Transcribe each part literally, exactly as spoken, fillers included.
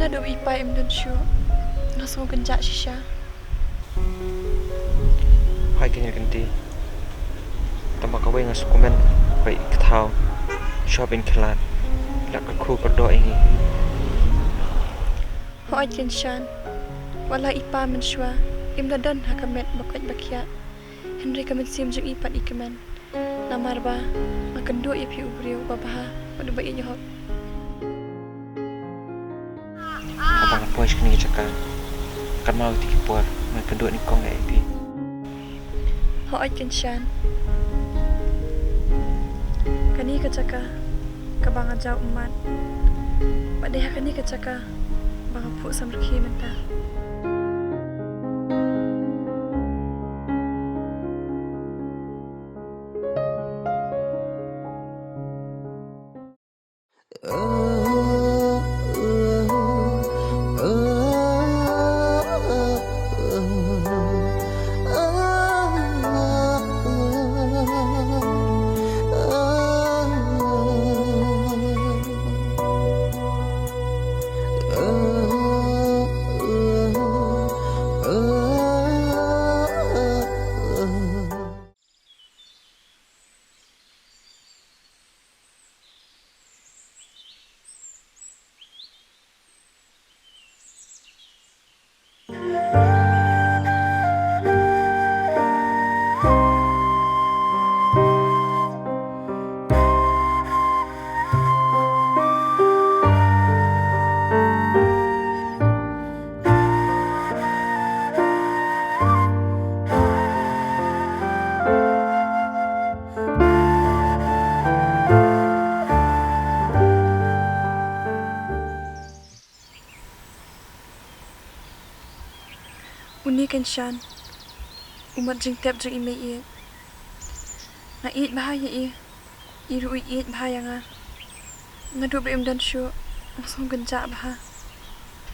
Haduh ba i pa im don shuh, nga sngew kynjah shisha. Hai kynja kynti. Tang ba kawei nga sngewkmen ba i kthaw shop in khlad la kyrkhu kyrdoh ïa ngi. Hooid Kynshan, wat la i pa mynshuwa im da don ha ka met ba koit ba khiah, hynrei ka mynsiem jong i pat i kmen. Namar ba nga kynduh ïa phi u briew uba bha bad uba ïeit hok. Haba nga poi sha kane ka jaka, kynmaw ïa ki por nga kynduh nyngkong ïa phi. Hooid Kynshan, kane ka jaka kaba nga jaw ummat, bad dei ha kane ka jaka ba nga phuh samrkhie mynta. Une Kynshan u mat jingtep jong i mei ïeit. Nga ïeit bha ïa i, i ruh i ïeit bha ïa nga. Naduh ba im don shuh nga sngew kynjah bha.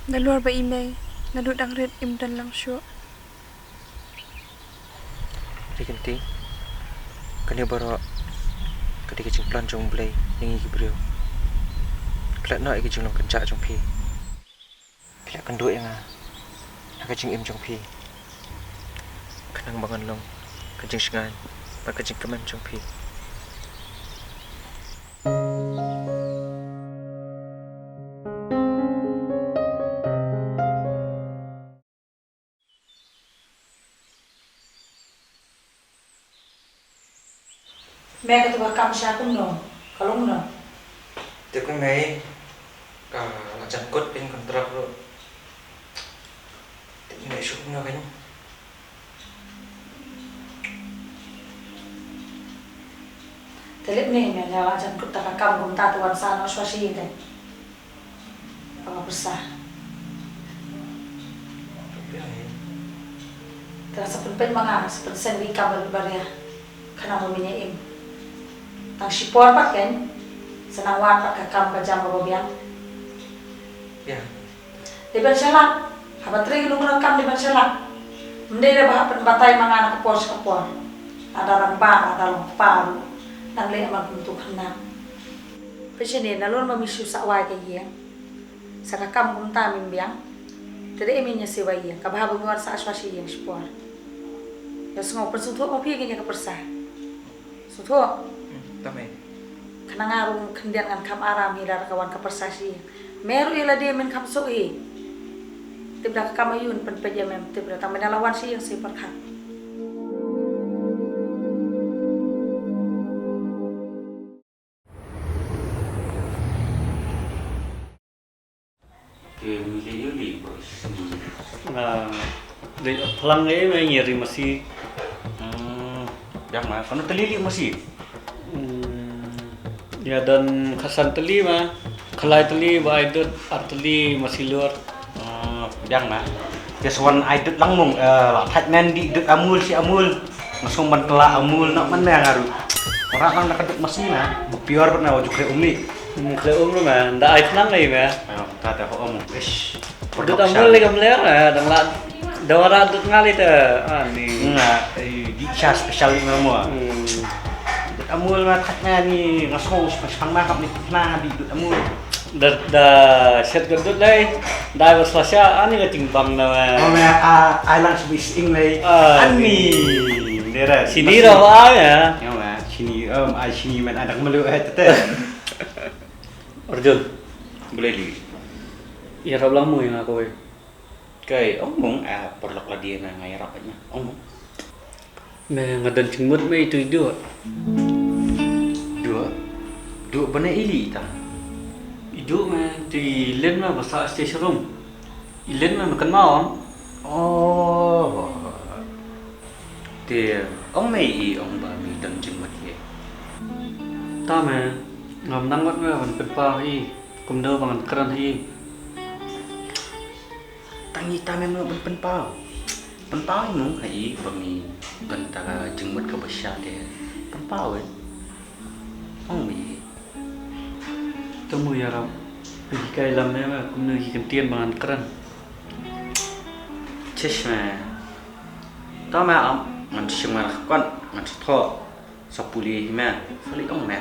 Nalor ba i mei naduh dang rit im don lang shuh. Ri Kynti, kane baroh ka dei ka jingplan jong U Blei ïa ngi ki briew. Klet noh ïa ka jinglong kynjah jong phi. Phi la kynduh ïa nga ha ka jingim jong phi, khnang ba ngan long ka jingshngaiñ bad ka jingkmen jong phi. Me, katu ka kam sha kumno? Ka long kumno? Te khuid mei, ka la jan kut pyn kontrak ruh. Te me shu kumno kein? Te leh ne me, la jan kut ta ka kam kumta, te wan sah noh shuwa shi te. Ba nga pyrsa. Te nga sa pynpeit ma nga, sa pynseng ïa ki kam barit baria, khnang ba men ïa im. Tang shipor pat kein sa nang wad pat ka kam ka jam kaba biang. Ïa. Dei ban shalak, haba trei ki nongkynnoh kam dei ban shalak. Ym dei da ba hap pynbatai ma nga na ka por sha ka por. Lada rangbah, lada long kpa ruh nang leh man kumtu khynnah. Pynshai ne, nalor ma me shu sah wai ka ïing, sa ka kam kumta mem biang. Te da em ïa ngi seh wai ïing, kaba haba ngi wan sah shuwa sha ïing shipor. Ïa sngew, pynsngewthuh ma phi kane ka pyrsa. Sngewthuh. Hmm, tang mei. Khnang nga ruh khyndiat ngan kham aram hi lada ka wan ka pyrsa sha ïing. Me ruh ïa lade men kham suk hi. Tip da ka kam aïu yn pynpeit ïa me, tip da, tang me la wan sha ïing sa pyrkhat. Te me leh ïa u leh boys. Nga leh phlang ei me ngi ri masi. Hmm, biang ma, kano tylli leh masi? Hmm, ïa don khatsan tylli ma, khlai tylli, ba ai dud ar tylli masi lur. Hmm, biang ma. Te sa wan ai dud lang mung, eh, la thait men dih dud Amul shi Amul. Nga sngewbha ban kylla Amul noh man me nga ruh. Ora lang da ka dud masi na, ba pure bad na wa ju khreh um leh. Hmm, khleh um ruh me, da ai thnang lei me. Ayo, ta ta ho um. Ish. Dud Amul lei kam ler na, dang la da wara dud nga lei te. Ani. Nga, eh, dih sha special lei me mo. Hmm. Dud Amul ma thait me ni nga sngew spang spang ma hap ni thnang dih dud Amul. Da, da shet ka dud lei, da ba sla sha, ani ka jingbang na me. Oh, me, ah, ai lang shu bi sing lei. Ah, ani. Dera. Sini ra ba ya. Ya, me, sini, um, ai sini men anak melu eh tete. Arjun. Boleh li. Ïarap lang mo ïa nga kawei. Kai, ong mung, ah, paralok lade na nga ïarap bad nga. Ong mung. Me nga don jingmut me itu i Duh. Duh? Duh bane ili ita? I Duh me, itu i Len me ba sah stage room. I Len me, me kynmaw ong? Oh. Te, ong me i ong ba me don jingmut ïa. Ta me, ngam nang wat me ban pynpaw i, kumno ba ngan kren i. Tang ita me mo ban pynpaw. Pynpaw i mung ha i ba mi don ta ka jingmut kaba sha te. Pynpaw eh. Ong mi. Te mo ïarap. Pynhikai lam me me kumno ki kyntien ba ngan kren. Chesh me. Ta me am ngan shim ngan khot ngan thoh. Sa pule hi me, sa leit ong me.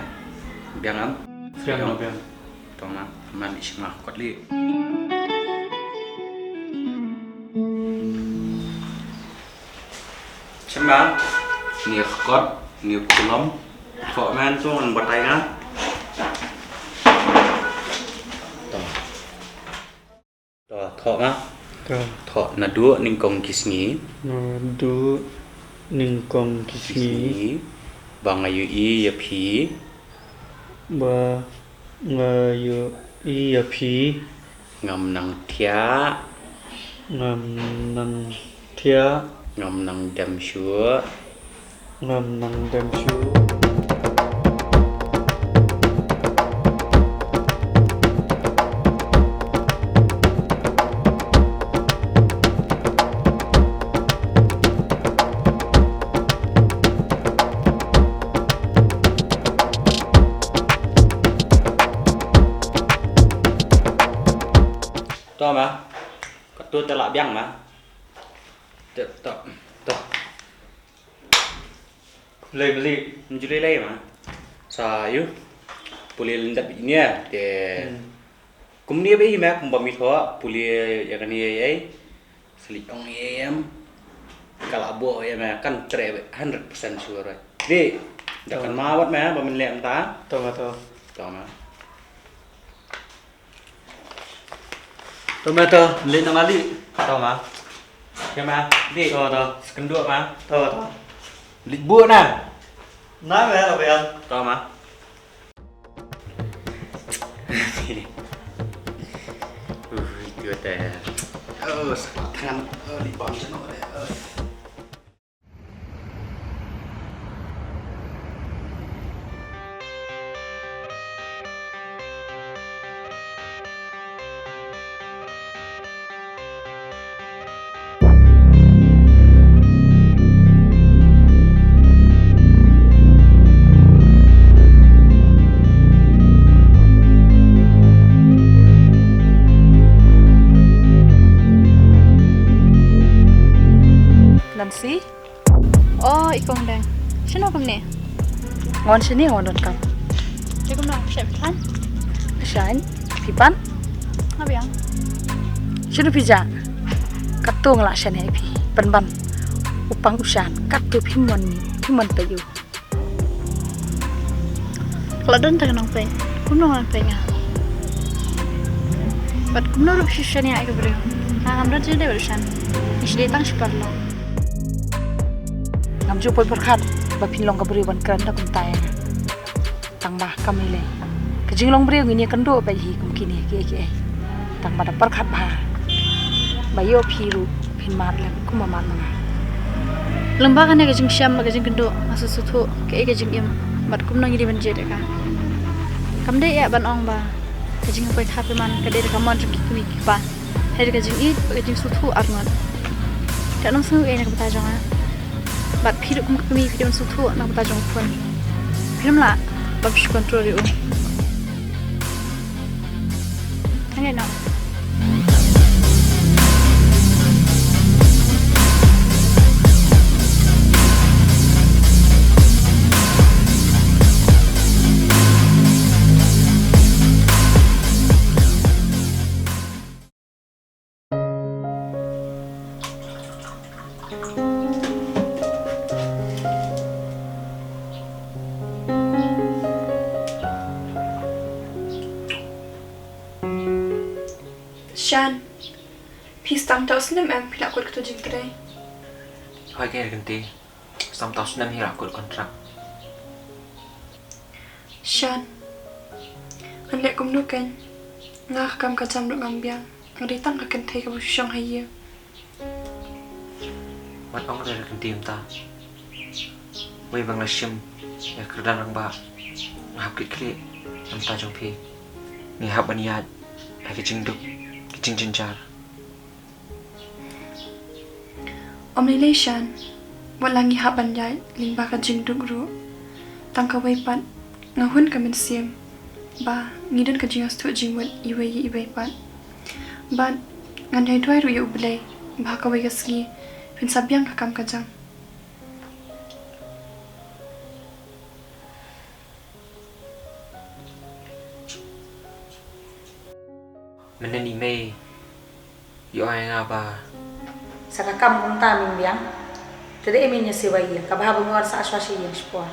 Biang am? Biang, biang. To ma, man i shim nga kot leit. Shim ma, ni kot, ni kulom. Kok man tu ngan batai nga. To. To, thoh ma. To. Thoh naduh nyngkong ki sngi. Naduh nyngkong ki sngi. Ki sngi. Ba nga ïohi ïa phi. Ba nga ïohi ïa phi. Ngam nang thiah. Ngam nang thiah. Ngam nang dem shuh. Ngam nang dem shuh. To ma. Katu te lah biang ma. Te to. To. Lei beli. Njuli lei ma. Sa yu. Puli lendap ini ya. Te. Hmm. Kumni ba i me kumba mi thoh puli ïa kane ïa ei. Sli ong ïa em. Kala bo ïa me kan tre hundred percent sure. Di. Da kan ma wat me ba men lem ta. To ma to. To ma. To ma to, leit nang ali. To ma. Ke ma, di. To to. Skenduk ma. To to. Leit bu na. Na me la bel. To ma. Ui, tu te. Oh, sepak tangan. Oh, di bawah sana. Oh. Nancy? Oh, i kong dang. Shano kumne? Ngon shini ngon don kam. Te kumno, phi shah phi khlaiñ? Phi shah, phi pan? Nga biang. Shano phi jah? Kato nga lah shane phi. Pynban. U pang u shan. Kato phi mon ni. Phi mon peit u. Ka la don ta ka nongpeit. Kumno ngan peit nga? Bad kumno ruh shisha ïa ka briew. Nga ngam don jingdei bad u shan. Ngi sdei tang shi paralok. Ngam ju poi pyrkhat ba phin long ka briew ban kren da kumta ïa nga. Tang ba kam lei. Ka jinglong briew ngin ïa kynduh bad hi kum kine kiei kiei. Tang ba da pyrkhat bha. Ba ïoh phi ruh phin mad lem kumba mad ma nga. Lyngba kane ka jingshem bad ka jingkynduh nga sngewthuh kaei ka jingim bad kumno ngi dei ban jied ïa ka. Kam dei ïa ban ong ba ka jingpoi thap pyrman ka dei da ka mon jong ki kmie ki kpa. Hynrei ka jingïeit bad ka jingsngewthuh arngut. Ka nang sngew ei na ka bynta jong nga. Bad phi ruh kum ka kmie phi dei ban sngewthuh na ka bynta jong u khun. Phim lah ban phi control ïa u. Hangno? Shan, phi sdang tau snem em phi la kut katu jingtrei? Hooid kei Rikynti, sdang tau snem hi la kut kontrak. Shan, ngan leh kumno keiñ? Nga ka kam ka jam ruh ngam biang. Nga dei tang ka kynthei kaba shu shong ha ïing. Wat ong re Rikynti mynta. Wei ba nga la shim ïa ka kyrdan rangbah, nga hap kit khlieh na bynta jong phi. Ngi hap ban ïaid ha ka jingduk, ka jingjynjar. Ym lei lei Shan, wat la ngi hap ban ïaid lyngba ka jingduk ruh, tang kawei pat nga hun ka mynsiem ba ngi don ka jingïasyllok jingmut iwei ïa iwei pat. Bad ngan ïai duwai ruh ïa U Blei ba ha kawei ka sngi phin sa biang ka kam ka jam. Mynne i mei i ong ïa nga ba sa ka kam kumta mim biang. Te dei i mei ïa siwai ïa kaba haba ngor sa shwa shi ïa shpor.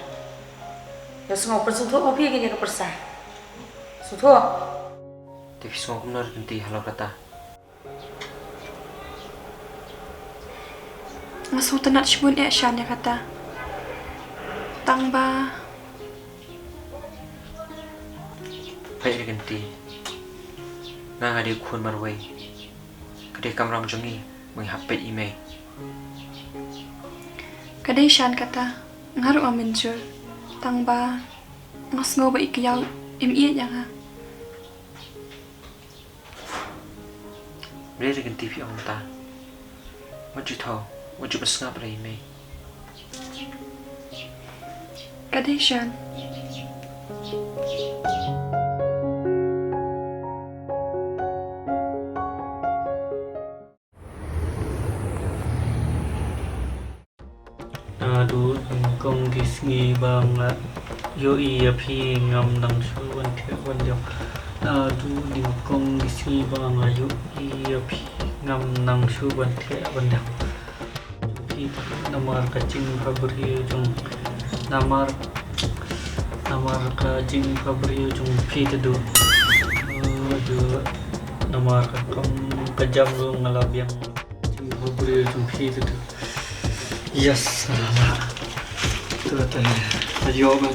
Ïa sngew pynsngewthuh ma phi kine ka pyrsa. Sngewthuh. Te phi sngew kumno Rikynti halor kata? Nga sngewtynnat shibun eh Shan ïa kata. Tang ba peit Rikynti, nga nga dei u khun marwei. Ka dei kamram jong ngi ba ngi hap peit i mei. Ka dei Shan kata, nga ruh nga mynjur. Tang ba nga sngew ba i kyiaw im ïeit ïa nga. Balei Rikynti phi ong kumta? Wat ju thaw, wat ju pynsngap re i mei. Ka dei Shan. Naduh nyngkong ki sngi ba nga ïohi ïa phi ngam nang shuh ban thiah ban diaw. Naduh nyngkong ki sngi ba nga ïohi ïa phi ngam nang shuh ban thiah ban diaw. Phi namar ka jingphabriew jong, namar, namar ka jingphabriew jong phi te duh. Aduh, namar ka kam ka jam ruh nga la biang. Jingphabriew jong phi te duh. Yes, alalah. Tu te, ayo man.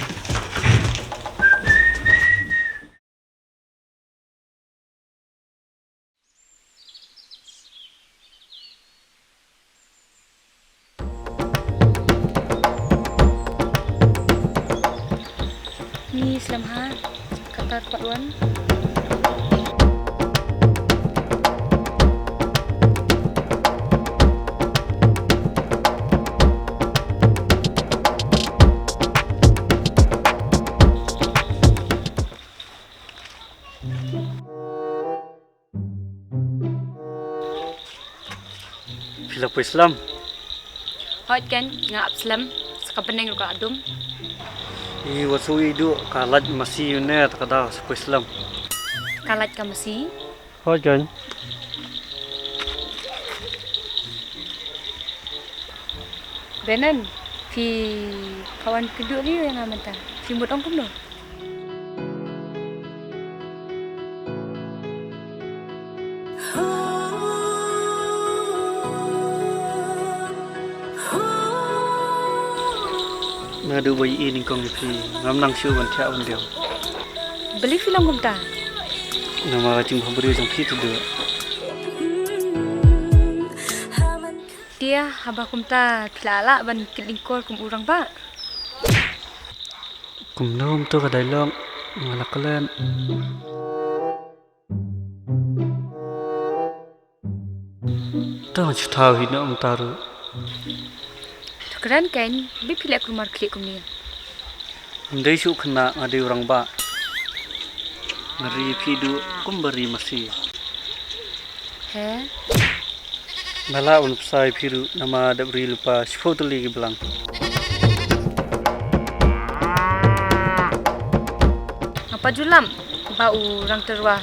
Ni slem ha, Qatar part one. Phi la poi slem? Hooid keiñ, nga ap slem, sa ka bneng ruh ka la dum. I wat shu i duh, ka lait masi une, ta ka da sa poi slem. Ka lait ka masi? Hooid keiñ. Brennan, phi, pha wan kynduh ïa nga mynta. Phi mut ong kumno? Naduh ba ïohi nyngkong ïa phi, ngam nang shuh ban thiah ban diaw. Balei phi long kumta? Namar ka jingphabriew jong phi te duh. Te haba kumta phi la lah ban kit lyngkor kum u rangbah? Kumno kumto ka dialogue, nga la klet. Tang shu thaw hi na ong ta ruh. To kren keiñ, balei phi leh kulmar khlieh kumne? Ym dei shuh khynnah, nga dei u rangbah. Nga ri phi duh kumba ri masi. He? Nga lah ban pynshai phi ruh namar dep ri lypa shiphew tylli ki blang. Nga pat ju lap ba u Rangterwa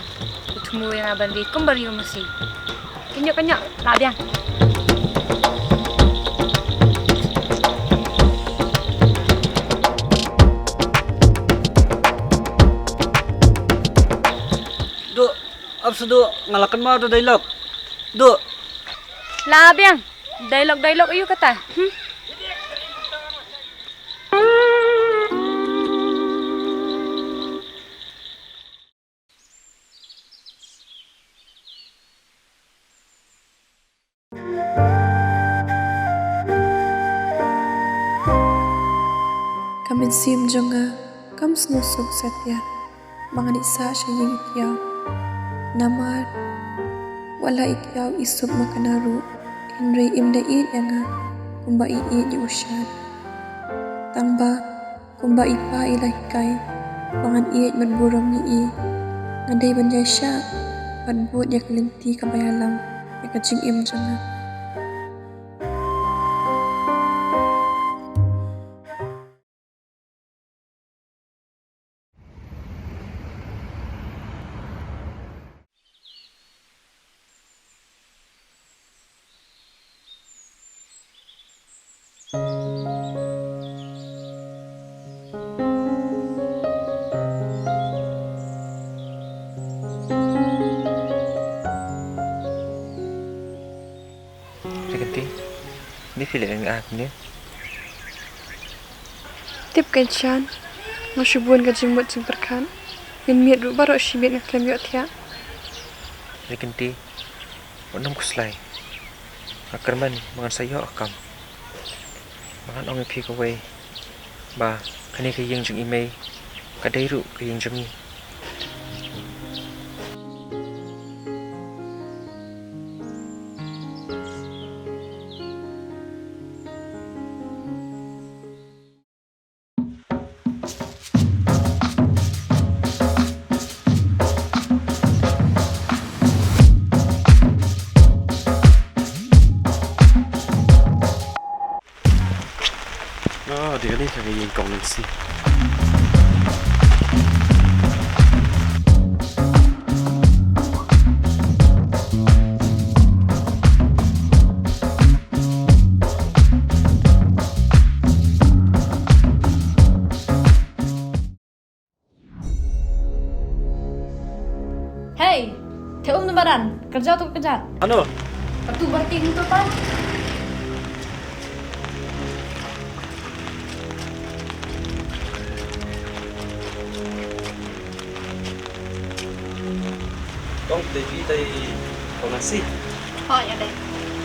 u thmu ïa nga ban ri kumba ri u masi. Kynjoh kynjoh lah biang. Duh, ap Sudu, nga la kynmaw da dialogue. Du. La biang. Dialogue, dialogue aïu kata? Hmm? Ka mynsiem jong nga kam sngewsuk satia ba ngan ïa sah sha ïing i Kiaw. Namar wat la i Kiaw i suk ma kane ruh, hynrei im da ïeit ïa nga kumba i ïeit ïa u Shad. Tang ba kumba i pa i la hikai ba ngan ïeit bad burom ïa i, nga dei ban ïaishah bad bud ïa ka lynti kaba ïalam ïa ka jingim jong nga. Rikynti, ni phi leh nga ap ni. Tip kein Shan, nga shu bun ka jingmut jingpyrkhat. Mynmiet ruh baroh shi miet nga khlem ïohthiah. Rikynti, wat nym khuslai. Nga kyrmen ba ngan sa ïoh kam. Ba ngan ong ïa phi kawei ba kane ka ïing jong i mei ka dei ruh ka ïing jong ngi. Ah, dei kane ka ïing kong Nancy. Hei, te um na baran, kerja tu kerja. Ano? Patu berarti itu pan. Kong, te phi tai kong Nancy. Hooid, ïa dei.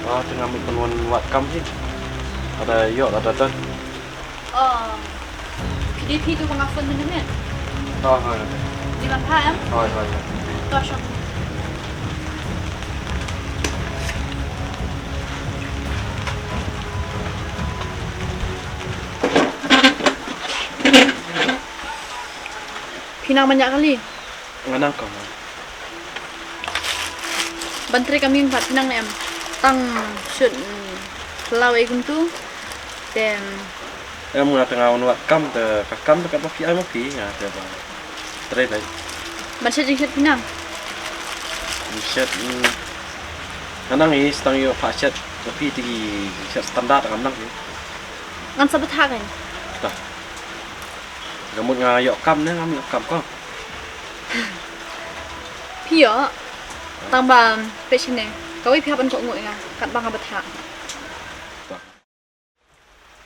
Ah, te nga mut ban wan wad kam hi. Lada ïoh, lada don. Oh. Phi dei phi tu ba nga phone mynne mynne. Oh, hooid. Dei ban phah em? Hooid, hooid, hooid. To shong. Phi nang ban ïa kali? Nga nang kong. Ban trei kam ïing pat phi nang ne em? Tang shut, mm, phyllaw ei kumtu. Te, mm, em, nga te nga wan wad kam te ka kam te katba phi ai ma phi nga te ba trei dei. Ban shet jingshet phi nang? Jingshet, mm, nga nang i stang ïoh phah shet ma phi te ki jingshet standard ngam nang i. Ngan sa bthah kein. Ta. Ka mut nga ïoh kam ne ngam ïoh kam kong? Phi ïoh. Tang ba peit shane, kawei phi hap ban kohnguh ïa nga katba nga bthah.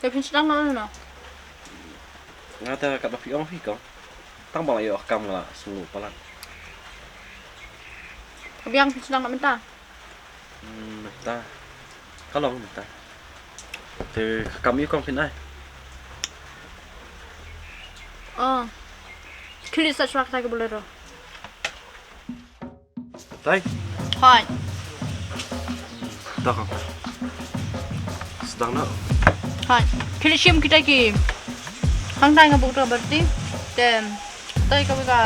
Te phin sdang noh noh. Nga te katba phi ong phi kong. Tang ba nga ïoh kam nga la sngew palat. Ka biang phin sdang noh mynta. Hmm, mynta. Ka long mynta. Te ka kam ïa kong phin ai. Oh. Khie leit sah shuwa katai ka Bolero. Tai. Hooid. Da kong. Sdang noh. Hooid. Khie leit shim kitai ki. Hangtai nga buh da ka balti. Te tai kawei ka,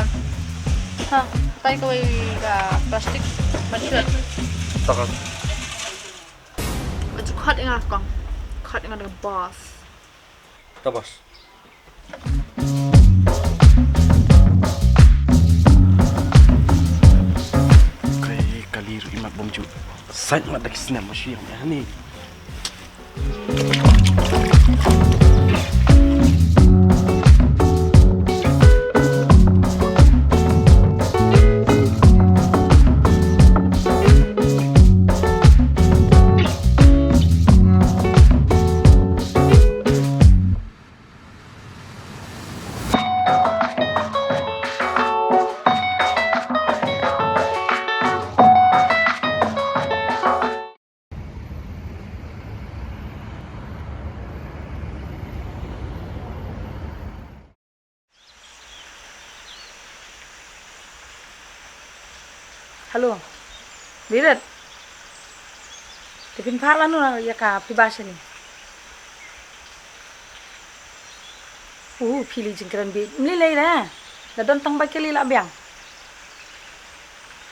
ha, tai kawei ka plastik ban shet. Ta kong. Ka ju khot ïa nga kong. Khot ïa nga da ka boss. Ta boss. Kai kali ruh i mat bym ju. Sait mat da ki snem ba shu ïa nga hani. Hello. Biret. Te phin phah lano ïa ka phi ba shane? Uh, phi lei jingkren beit. Mlei lei re. La don tang ba kali la biang.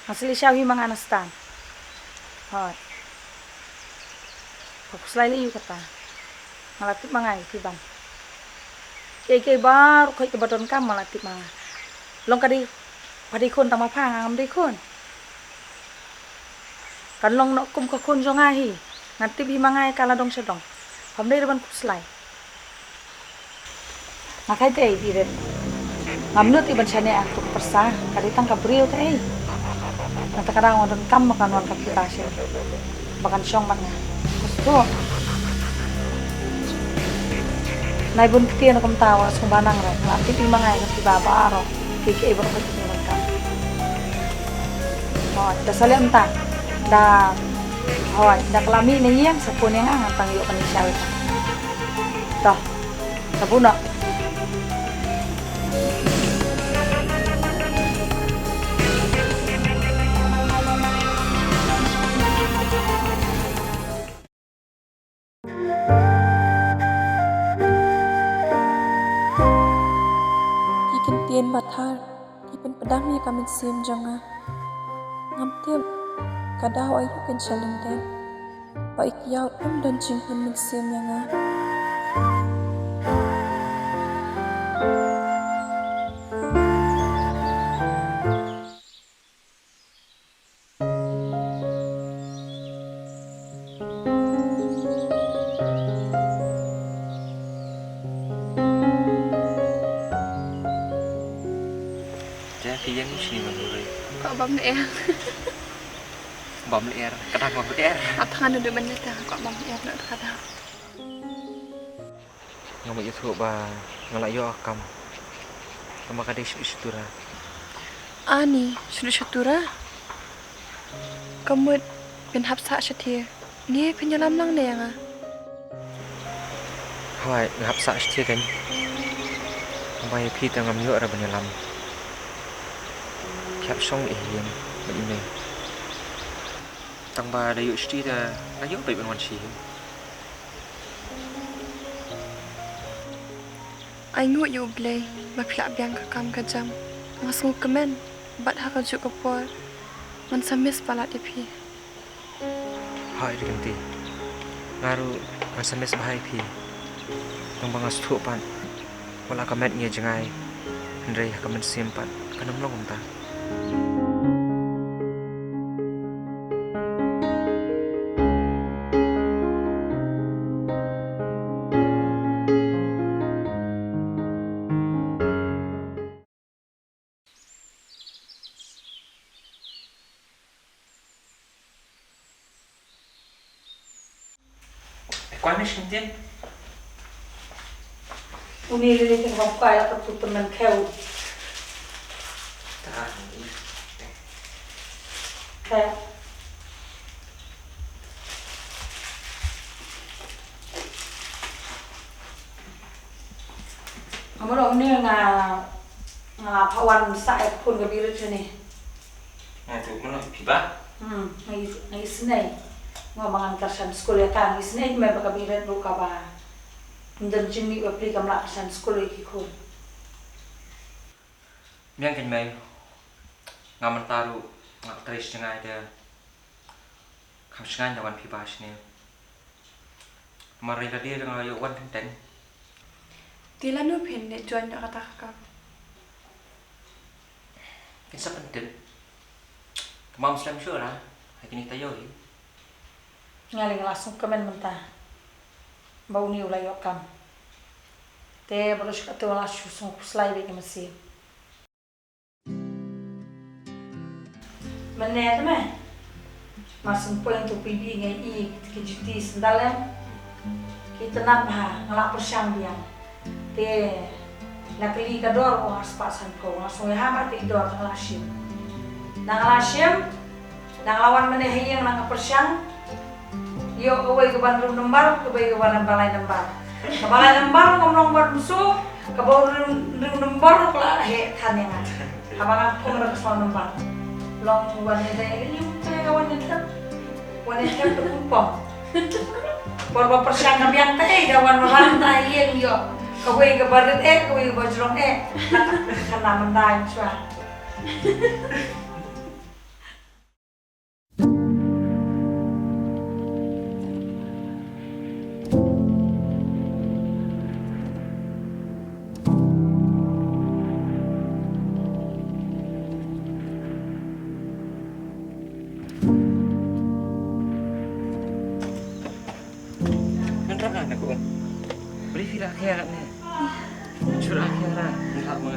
Nga sa leit sha hi ma nga na stand. Hooid. Pha khuslai lei ïa kata. Nga la tip ma nga ïa phi ban. Kiei kiei baroh khoit kiba donkam nga la tip ma nga. Long ka dei, pha dei khun tang ma pha, nga ngam dei khun. Kan long noh kum ka khun jong nga hi. Nga tip hi ma nga ïa ka la dong sha dong. Pham dei ruh ban khuslai. Nga kai te ei Biret. Ngam nud ei ban shaniah ha kato ka pyrsa, ka dei tang ka briew te ei. Nangta ka daw nga donkam ba kan wan ka phi ba shen. Ba kan shong bad nga. Khuslai. Nai bun ktien kumta wat sngewbha nang re. Nga tip ei ma nga ïa ka phi ba baroh. Kiei kiei baroh ka phi ba donkam. Hooid, da sa leh mynta. Da, hooid, da ka la mih na ïing sa phone ïa nga, ngan tang ïoh ban ïa shaw ïa ka. To. Ka bun noh. Ki kyntien ba thar ki pynpdam ïa ka mynsiem jong nga. Ngam tip ka daw aïu kan sha lyndet. Ba i kyiaw um don jingkun mynsiem ïa nga. Te phi ïeng shane ma Nurul. Kwah bam lyer. Bam lyer, ka dang bam lyer. Ap tang anu de ban lyer, kwah bam lyer na ka dang. Nga mut ïathuh ba nga la ïoh kam. Tangba ka dei shu shu tura. Ani, shu shu tura? Ka mut phin hap sah shathie. Ngi phin ïalam lang ne ïa nga? Hooid, nga hap sah shathie kein. Tangba ïa phi te ngam ïoh re ban ïalam. Phi hap shong ïa ïing bad ïa mei. Tangba da ïoh shathie te nga ïoh beit ban wan sha ïing. Ai nguh ïa U Blei ba phi la biang ka kam ka jam. Nga sngewkmen bad ha kajuh ka por ngan sa miss palat ïa phi. Hooid Rikynti, nga ruh ngan sa miss bha ïa phi. Tangba nga sngewthuh pat, wat la ka met ngi ïa jngai, hynrei ha ka mynsiem pat kan ym long kumta. Kwah ne sngewthuh? Uni lili te ba kwah la ka tu temen khew. Ta. Khew. Nga mut ong ne nga, nga la phah wan sah ïa ka phone ka Biret shane. Nga tu mano phi ba? Hmm, nga i, nga isynei. Nga ba ngan kyrshan skul ïa ka, nga isynei me ba ka Biret ruh kaba ym don jingmih ba pli kam lah kyrshan skul ïa ki khun. Biang kein mei. Nga mynta ruh nga trei sha jngai te. Kham shngaiñ da wan phi ba shane. Namar lade nga ïoh wan teng teng. Te lano phin leit join da kata ka kam? Phin sa pyntip. Te mam slem shuh ra ha kine ki taïew hi. Nga lei nga la sngewkmen mynta ba une u la ïoh kam. Te bad shu kata u la shu sngewkhuslai bad ka mynsiem. Mynne te me. Mar syn point to phi ba ngi i ki juti sandal em. Ki tnat bha, nga la pyrshang biang. Te la kylli ka dor, u ar spah sanphew, nga sngew ha ba te dor, nga la shim. Nga la shim, nga la wan mynne ha ïing nga pyrshang. Ïoh kawei ka ban rung number, kawei ka ban balai number. Ka balai number kam long bad msu, ka ba rung, rung number ka la heh than ïa nga. Haba nga phone da ka song number. Long wan ïa dei ïa te wan ïa te. Wan ïa te tu pom. Por ba pyrshang ka biang te eh da wan wan ta ïa ïoh. Kawei kaba rit eh, kawei kaba jrong eh. Ka na mynta shuwa. Ngan rah na ko. Beri phi la khia ne. Chura khia ra. Ngan rah ma.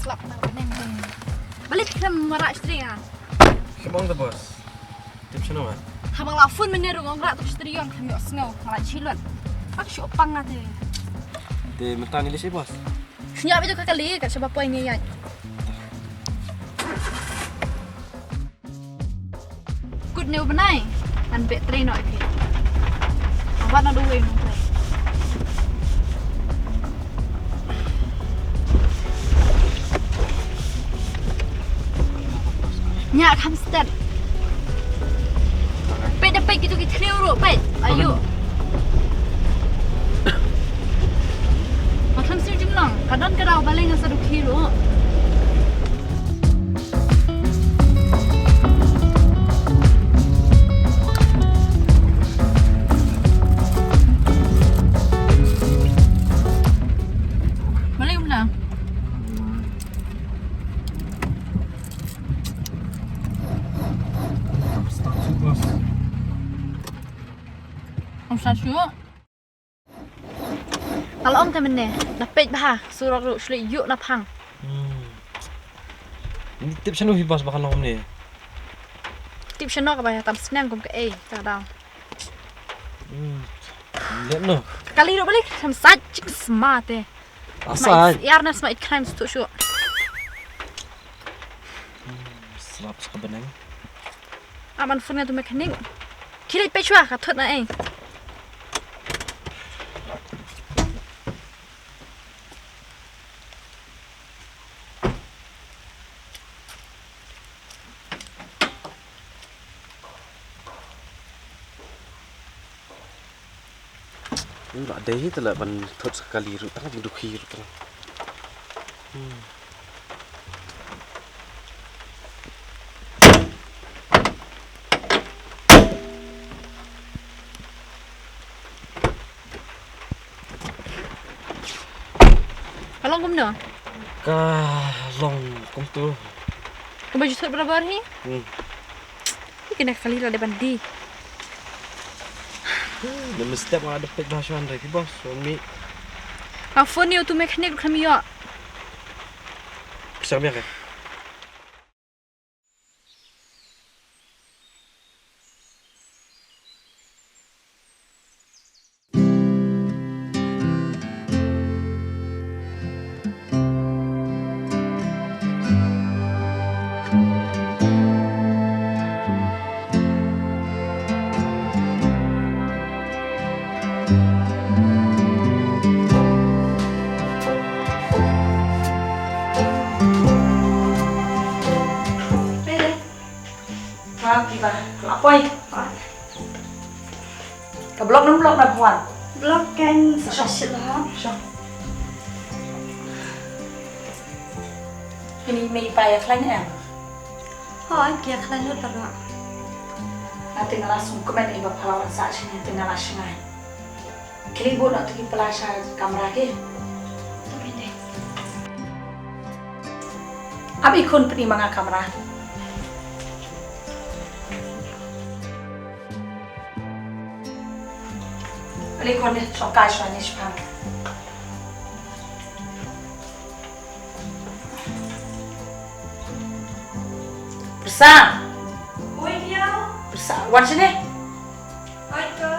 Slap na bneng. Balik khlem marah string ah. Shibong te boss. Tip shano ba? Haba nga la phone mynne ruh nga ong rah tuk string ong khlem ïoh sngew nga la chilot. Ak shu pang nga te. Te mynta ngi leit shi boss. Shu ñiah beit ka kali kat shaba poi ngi ïaid. Kut ne u bnai. Ngan beh trei noh ïa phi. Wat noh duh wei ngan trei. Ñiah kham stet. Peit da peit kito ki thliew ruh peit. Ayo. Ma khlem siew jinglong. Ka don ka daw balei ngan sa dukhi ruh. Balei um na? Ym sa shuh. Ka la ong te mynne, da peit bha, surok ruh shu leit ïuh na phang. Hmm. Ni tip shano hi boss ba ka long kumne. Tip shano kaba ïa tam sniang kum kaei, ta daw. Hmm. Leh no. Kali ruh balik, sam sait chik sma te. Asai. Ïar na sma it crime stu shu. Hmm, slap sa ka bneng. Aman phone nga tu mechanic. Khie leit peit shuwa ka thut na ei. Ym lah dei hi te lah ban thut sa kali ruh tang jingdukhi ruh tang. Hmm. Ka long kumno? Ka long kumtu. Kaba ju thut barabar hi? Hmm. Hi kane ka kali la dei ban die. Hmm, da mistep nga la dep peit bha shuwa hynrei phi boss, ong mi. Nga phone ïa utu mechanic ruh khlem ïoh. Pisa biang ka. Ha, kiba, la poi. Ka block nang block na pwan. Block kan sa shit la. Sure. Ini mei pa ïa khlaiñ em. Hooid, ki ïa khlaiñ lut tang. Nga te nga la sngewkmen ïa ba pha la wan sah shane te nga la shngain. Khie leit bud noh tu ki pla sha kamra ki. Ap i khun pyni ma nga kamra. Ale khun de, shong kai shwa ni shipang. Pyrsa. Oi, Diaw. Pyrsa, wan shane. Oi, to.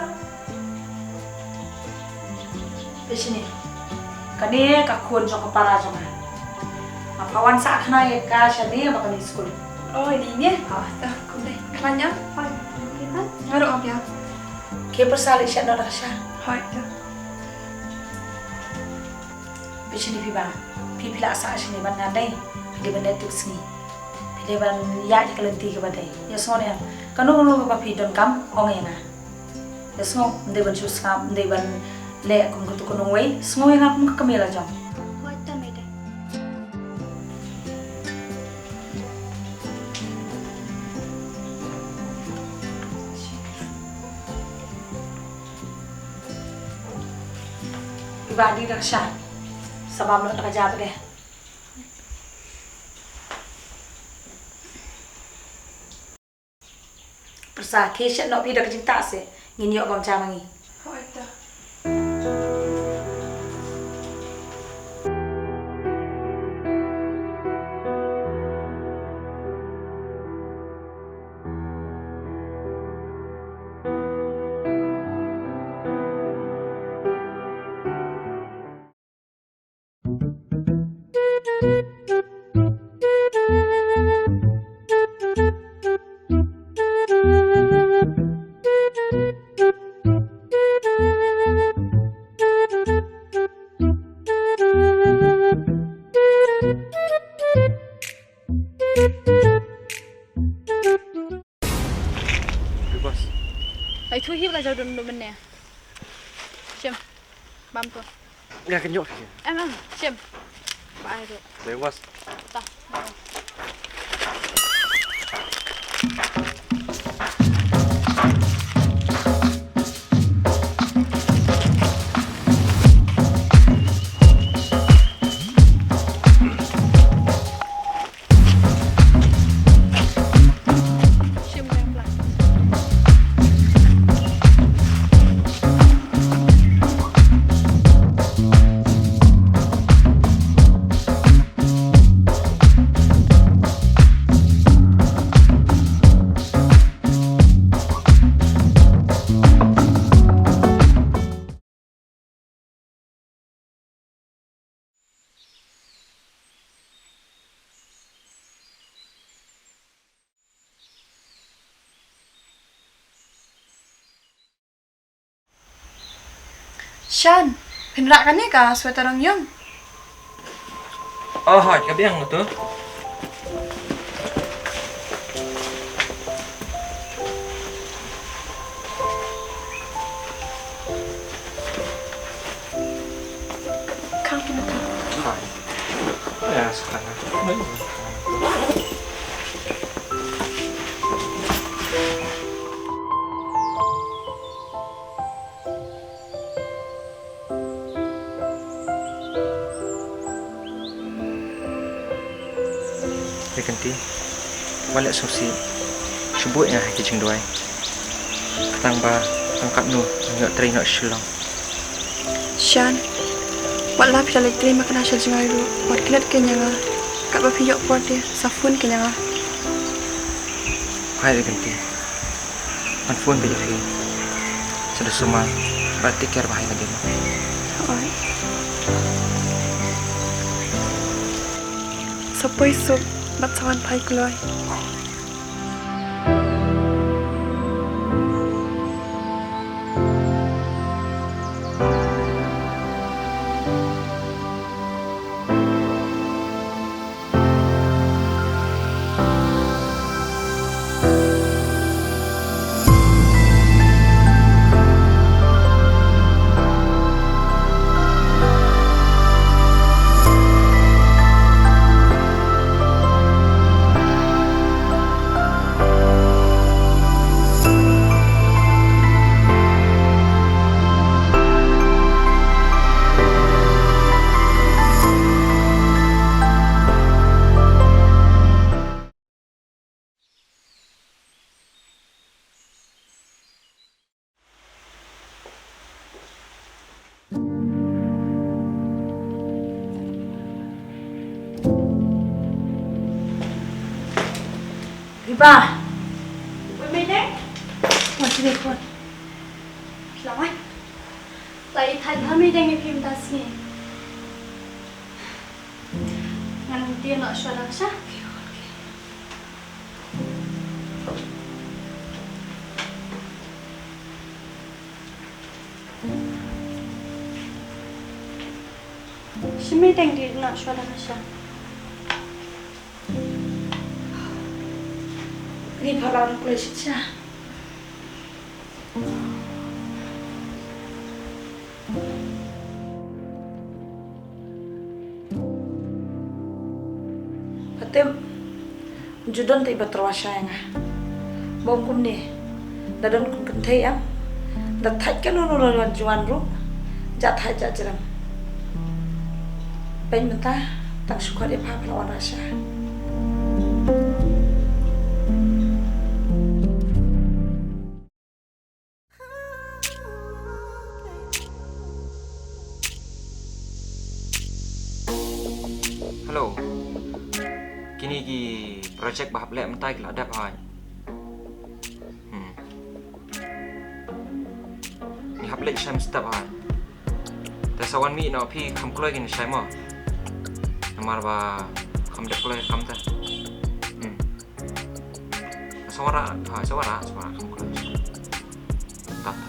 Peit shane. Kane ka khun jong ka para jong nga. Nga pha wan sah khana ïa ka shane ba kane skul. Oh, ini ne? Oh, dah, kumne. Khlaiñ ïa? Hoi. Kita? Ngaruh ap ïa. Ke pyrsa leit shet noh da ka sha. Hoi, dah. Phi shini phi ba. Phi phi la sah shini ban ngan dei. Phi dei ban dei tuk sngi. Phi dei ban ïa ïa ka lynti kaba dei. Ïa sngew ne. Kano kano kaba phi donkam ong ïa nga. Te sngew, ym dei ban shu sngap, ym dei ban leh kum katu ka nongwei, sngew ïa nga kum ka kmie la jong. Hooid, to mei dei. Iba dei da ka sha. Sa bam noh da ka ja pat de. Pyrsa, khie shet noh phi da ka jingtah seh, ngin ïoh bam ja ma ngi. Hooid, to. Ai thu hi ba la jaw dum dum ne. Shim. Bam tu. Nga kan ïoh. Em, em, shim. Ba ai tu. Dei was. Ta. Shan, phin rah kane ka sweater ong ïong. Oh, hooid, ka biang tu. Kang pynta. Hai. Ya, sekarang. Ri Kynti, wat leh sngewsih, shu buh ïa nga ha ki jingduwai. Khnang ba tang katno ngan ïoh trei noh Shillong. Shan, wat la phi la leit trei makna sha jngai ruh, wat klet keiñ ïa nga. Katba phi ïoh por te, sa phone keiñ ïa nga. Hai Ri Kynti. Ngan phone beit ïa phi. Sa da sumar bad take care bha ïa lade mo. Hooid. Sa poi suk bad sa wan phai kloi. Riba. Ui, mei deng. Wan sini, wan. Selamat. Lai thai ha mei deng ïa phi mynta sngi. Ngan ïa noh shuwa lang sha. Mi teng di na shuwa da na sha. Ni pha la na kule shi cha. Pha tip, ju don te ba tyrwa sha ïa nga. Bym kumne, da don kum kynthei em, da thait kano kano da wan juan ruh, ja thait ja jrem. Peit mynta, tang shu khot ïa pha pha la wan rasha. Hello. Kine ki project ba hap leh mynta ki la dep hoi. Hmm. Ngi hap leh shai mynstep hoi. Te sa wan mih noh phi kham kloi kine shai mo. Namar ba kham dep kloi kham te. Hmm. Sa wara, ha, sa wara, sa wara kham kloi. Ta ta.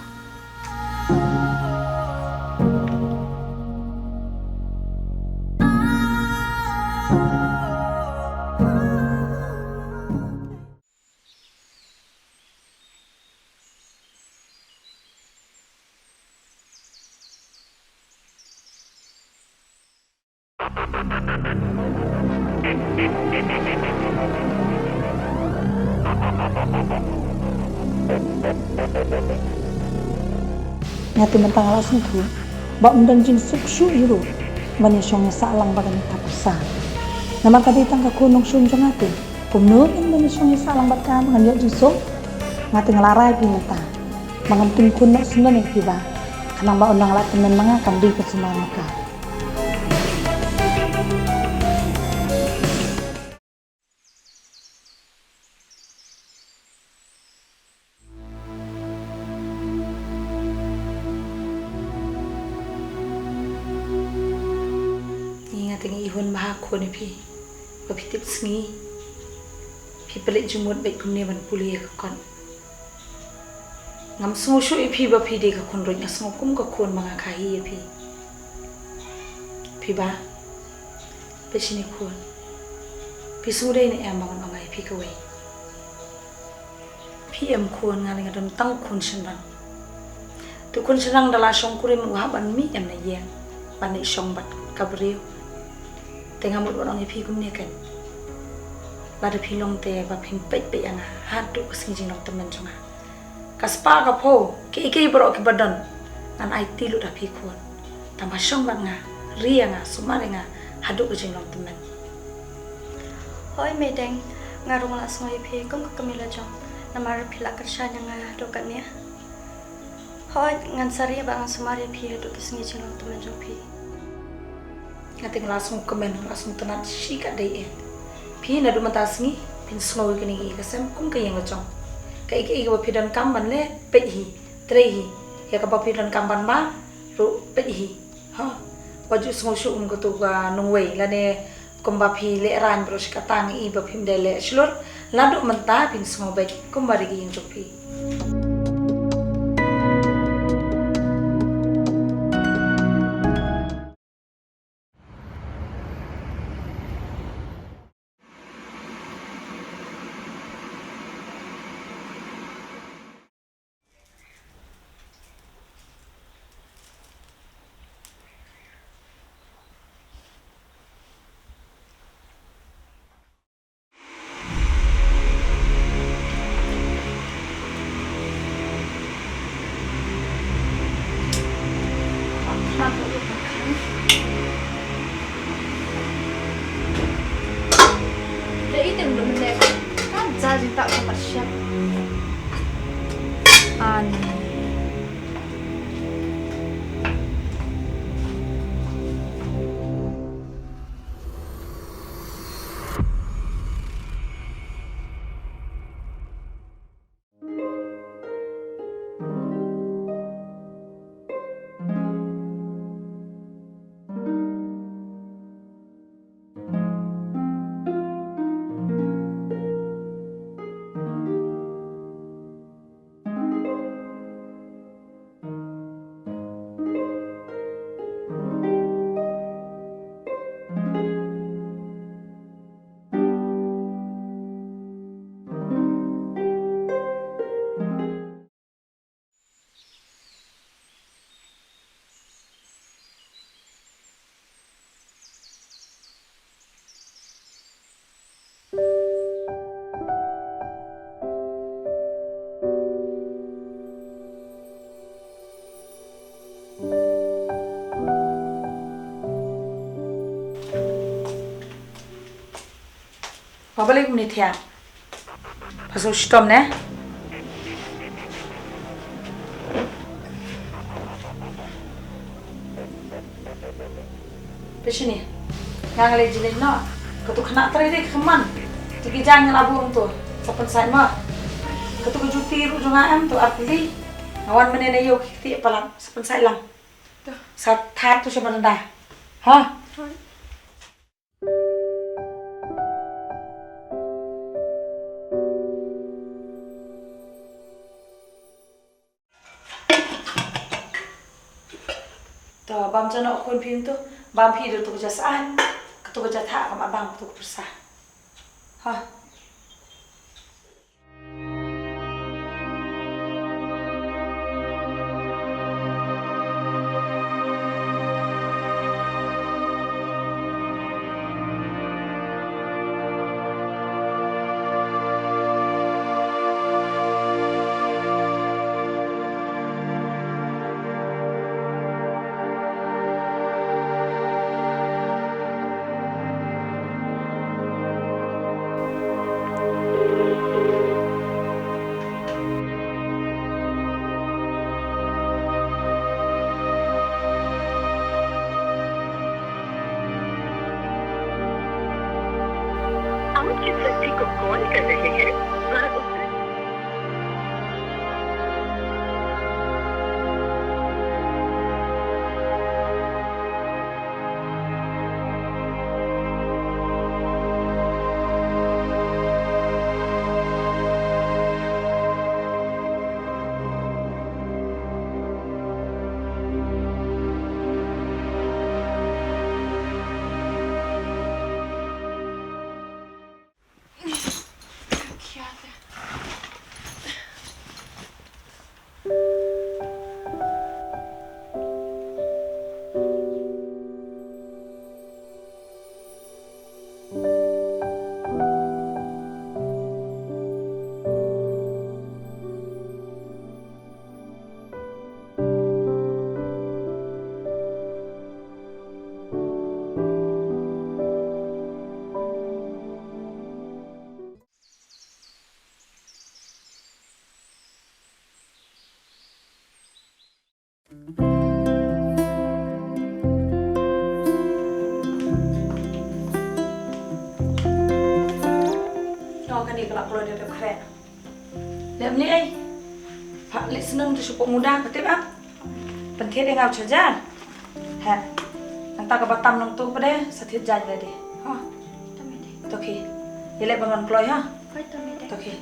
Nga te mynta nga la sngewthuh ba ym don jingsuk shuh hi ruh ban ïa shong ïa sah lang bad kane ka pyrsa. Namar ka dei tang ka khun nongshun jong nga te. Kumno ngin ban ïa shong ïa sah lang bad ka ba ngan ïoh jingsuk? Nga te nga la rai phi mynta ba ngam tyngkhun noh syndon ïa phi ba khnang ba ynda nga la tymmen ma nga kam dei ka sumar ma ka. Ngi nga te ngi ihun bha khun ïa phi ba phi tip sngi phi pynleit jingmut beit kumne ban pule ïa ka kot. Ngam sngew shuh ïa phi ba phi dei ka khun ruh, nga sngew kum ka khun ba nga kha hi ïa phi. Phi ba, phi shini khun. Phi sngewdei ne em ba ngan ong ïa phi kawei. Phi em khun, nga lei nga don tang khun shynrang. Te khun shynrang da la shong kurim u hap ban mih em na ïeng ban leit shong bad ka briew. Te nga mut ban ong ïa phi kumne kan. Lada phi long te ba phin peit peit ïa nga haduh ka sngi jinglong tymmen jong nga. Ka spah ka phew, kiei kiei baroh kiba don, ngan aiti lut ha phi khun. Tang ba shong bad nga, ri ïa nga, sumar ïa nga haduh ka jinglong tymmen. Hooid Meiteng, nga ruh nga la sngew ïa phi kum ka kmie la jong, namar phi la kyrshan ïa nga haduh katne. Hooid, ngan sa ri bad ngan sumar ïa phi haduh ka sngi jinglong tymmen jong phi. Nga te nga la sngewkmen, nga la sngewtynnat shikatdei eh. Phi naduh mynta sngi phin sngew ïa kane ka ïing ka sem kum ka ïing la jong. Kaei kaei kaba phi donkam ban leh, peit hi, trei hi. Ïa kaba phi donkam ban bam ruh, peit hi. Ha. Wat ju sngew shuh kum katu ka nongwei lane kumba phi lehraiñ baroh shi katta, nga i ba phim dei leh shlur. Naduh mynta phin sngew beit kumba dei ka ïing jong phi. Balei kumne thiah? Pha shu shitom ne? Peit shane. Nga nga leh jingeh noh. Katu khynnah trei dei ka khymmam. Te ki jaiñ nga la buh to. Sa pynsait mo. Katu ka juti ruh jong nga em to ar tylli. Nga wan mynne na ïew ki kti palat. Sa pynsait lang. Sa thad to sha baranda. Ha? To bam jano khun phi to, bam phi do to ja sa, to ja tha kam abang to pyrsa. Ha. आप जिस व्यक्ति को कॉल कर रहे हैं, वह उस Nong kane ka la kloi da ka khreh. Lem ni ai. Pha leh snam tu supo muda ka tip am. Pynthied ïa nga u charger. He. Nangta kaba tam nangtu pat de sa thied jaiñ lade. Ha. To khie. Ïaleh ban wan kloi ha. To khie.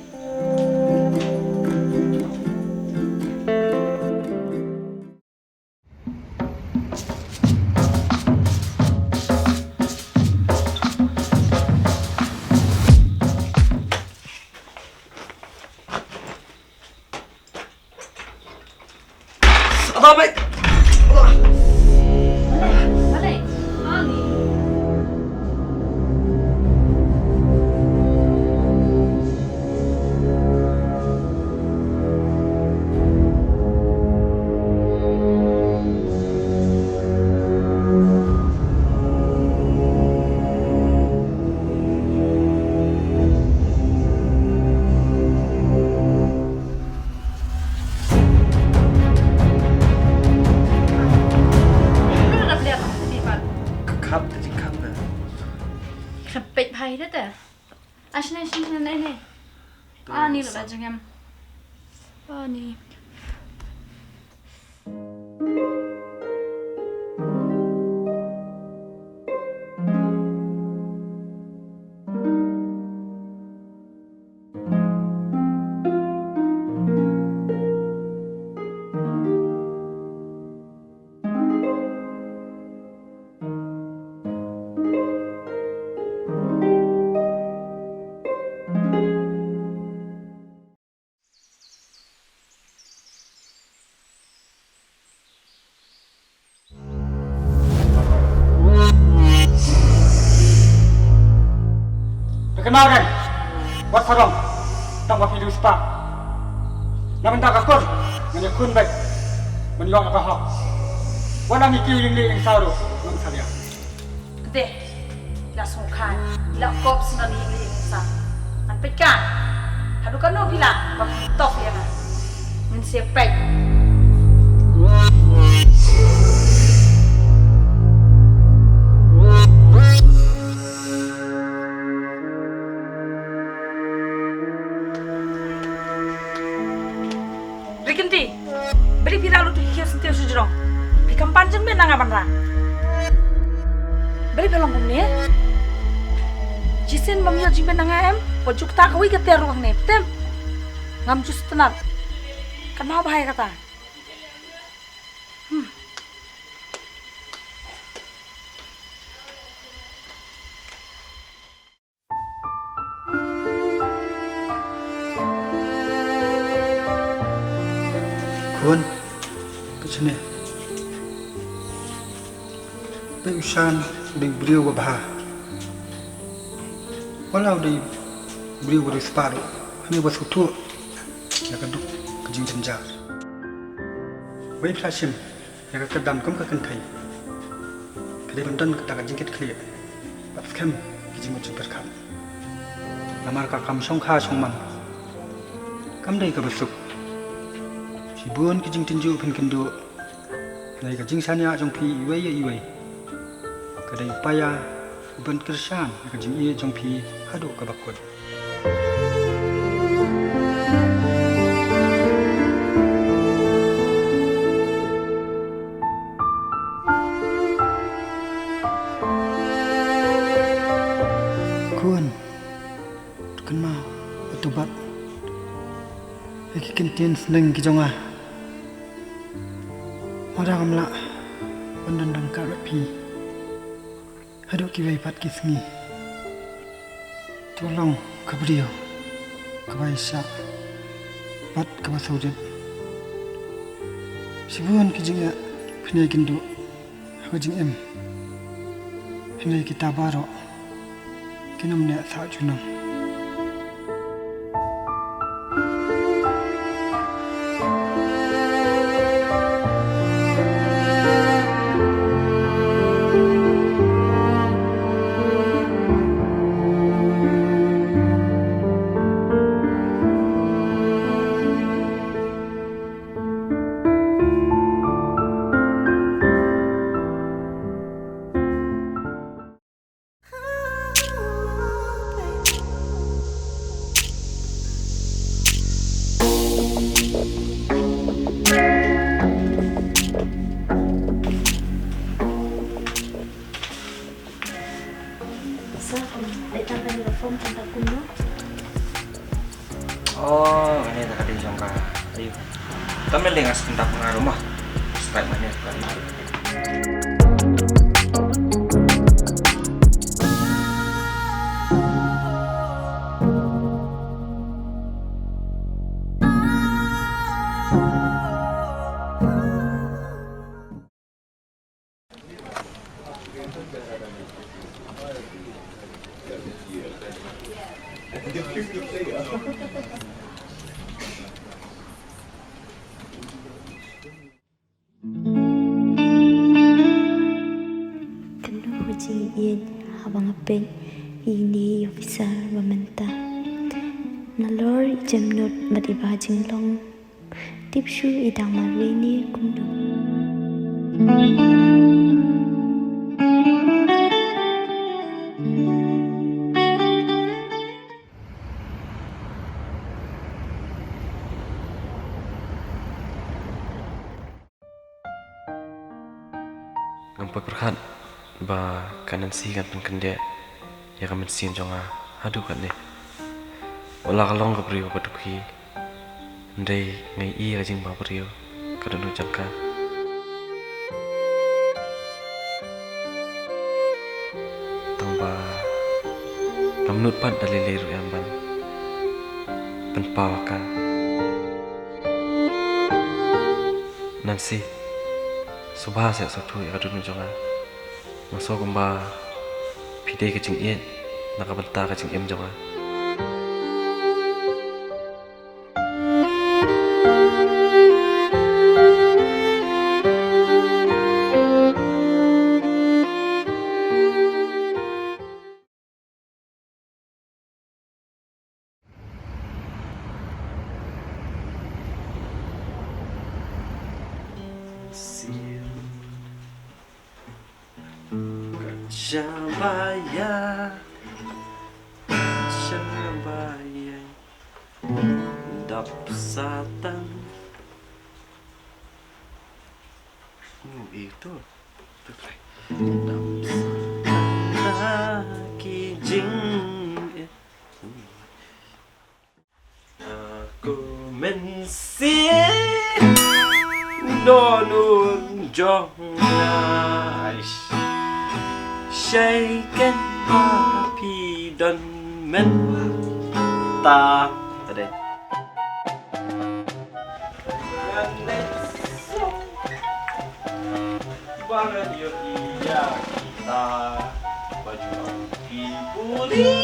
Ka khap te jingkhap na. Khap peit bha ïa ta. Ashna, ashna, ne, ne. Ani lo la jengem. Ani. Phi kynmaw ne? Wat sarong tang ba phi riewspah. Na bynta ka kur ngan ïakhun beit ban ïoh ïa ka hok. Wat la mih kiew ïing lieh ïing saw ruh ngam salia. Kdeh. La sngewkhan, la kop sngewni li sa. Ngan peit kan. Haduh katno phi lah ba phi toh ïa nga. Ngin sa peit. Rikynti, balei phi rah lut hi kiew syntiew sha jrong? Phi kam pan jingmut na nga ban rah. Balei phi long kumne? Shisien bym ïoh jingmut na nga em? Wat ju ktah kawei ka tiar ruh hangne, phi tip? Ngam ju sngewtynnat. Kynmaw bha ïa kata. Hmm. Khun, ka shane. Peit u Shan u dei u briew ba bha. Wat la u dei u briew ba riewspah ruh, hynrei ba sngewthuh ïa ka duk ka jingjynjar. Wei phi la shim ïa ka kyrdan kum ka kynthei, ka dei ban don kata ka jingkitkhlieh bad skhem ki jingmut jingpyrkhat. Namar ka kam shongkha shongman kam dei kaba suk. Shibun ki jingtynjuh phin kynduh, hynrei ka jingshaniah jong phi iwei ïa iwei ka dei u paia uban kyrshan ïa ka jingïeit jong phi haduh kaba kut. Khun, to kynmaw, to bat ïa ki kyntien sneng ki jong nga. Lada ngam lah ban don ryngkat bad phi haduh kiwei pat ki sngi, to long ka briew kaba ïaishah bad kaba sawdit. Shibun ki jingeh phin ïai kynduh ha ka jingim, hynrei kita baroh kin ym neh sah junom. Sa, kum, dei tang ka uniform tang ka kumno? Oh, kane da ka dei jong ka. Ayu. Tam lei nga sngewdap nga ruh ma. Style mane ka. Kano ka jingïeit haba nga peit ïa ine i officer ba mynta. Nalor i jemnud bad i ba jinglong. Tip shuh i dang marwei ne kumno. Ngam pat pyrkhat ba ka Nancy kan pynkyndeh ïa ka mynsiem jong nga haduh katne. Wat la ka long ka briew ba dukhi, hynrei nga ïohi ïa ka jingbha briew ka dohnud jong ka. Tang ba ngam nud pat da lei lei ruh ïa ban pynpaw ha ka. Nancy, sngewbha seh sngewthuh ïa ka dohnud jong nga. Nga sngew kumba phi dei ka jingïeit na ka bynta ka jingim jong nga. Sha ba ïa, sha ba ïa, dap Satan. Hmm, itu. Dap Satan ha ki jingeh. Aku mynsiem don un jong nga. Shai ken ba phi don mynta. Tadi. Ba ngan ïohi ïa kita ba ju ong ki puli.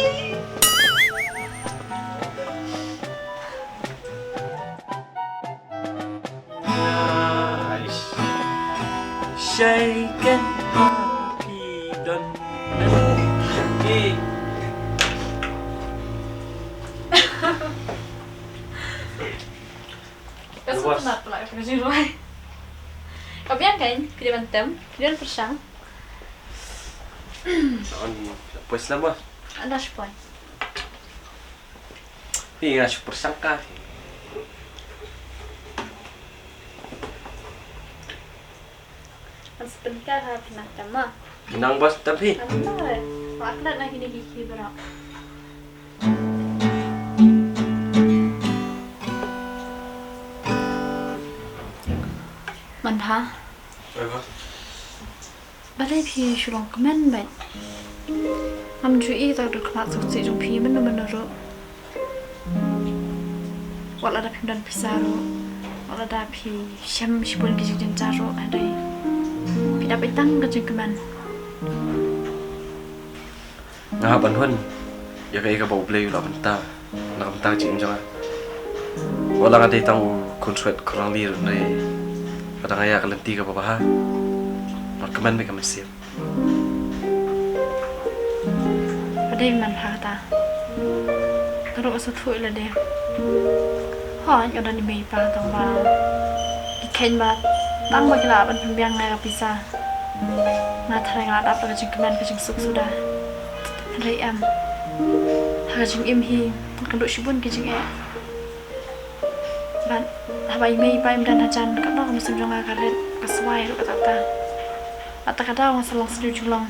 Nice. Shai ken ba phi don. Ka sngewtynnat pala ka jingrwai. Ka biang kan, phi dei ban tem, phi dei ban pyrshang. Sa on, poi slem ba? Anda shi poi. Phi nga shu pyrshang ka. An spin ka ha phi nang tem ma. Nang bos tem phi. Nang nang re. Wa klat na kini ki ki bra. Manpha. Oi, boss. Balei phi shu long kmen bad? Ngam ju i ta dur khmat suk si jong phi mynno mynno ruh. Wat lada phim don pisa ruh, wat lada phi shem shibun ki jingjynjar ruh, hynrei phi dap ïa tang ka jingkmen. Nga hap ban hun ïa kaei kaba U Blei u la bynta na ka bynta ka jingim jong nga. Wat la nga dei tang u khunswet khun rangli ruh, hynrei lada nga ïa ka lynti kaba bha, nga kmen beit ka mynsiem. Ba dei man ha kata. Ka ruh ka sngewthuh ïa lade. Hooid, nga don i mei i pa tang ba ki kheiñ ba tang ba ki lah ban pynbiang ïa ka pisa. Nga tharai nga la dap da ka jingkmen ka jingsuk suda. Hynrei em, ha ka jingim hi nga kynduh shibun ki jingeh. Bad haba i mei i pa im don hajan, katno ka mynsiem jong nga ka rit, ka swai ruh kata kata. Bad ta ka daw nga sa long sniew jinglong.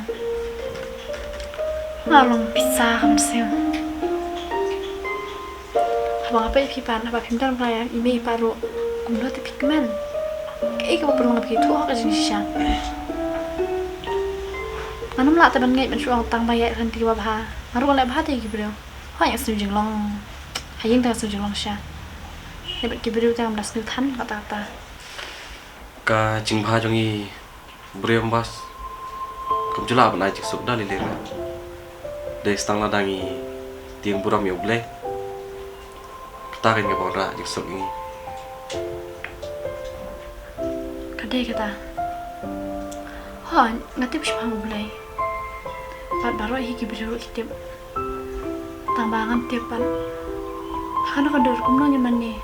Nga long pisa ka mynsiem. Haba nga peit ïa phi pat, haba phim don ba ïa i mei i pa ruh, kumno te phi kmen? Kaei kaba pynlong ïa phi, thuh ha ka jingshisha. Nga nym lah te ban ngeit ban shu ong tang ba ïa ka lynti kaba bha. Nga ruh nga leh bha te ïa ki briew. Hooid nga sniew jinglong. Ha ïing te nga sniew jinglong shisha. Hynrei bad ki briew te ngam da sniew than kata kata. Ka jingbha jong ngi briew, boss, kam ju lah ban ai jingsuk da lei lei ruh. Dei sa tang lada ngi tieng burom ïa U Blei. Kata keiñ kaba wanrah jingsuk ïa ngi. Ka dei kata. Hooid, nga tip shaphang U Blei. Bad baroh hi ki briew ruh ki tip. Tang ba ngam tip pat ha kano ka dur kumno ngin mane,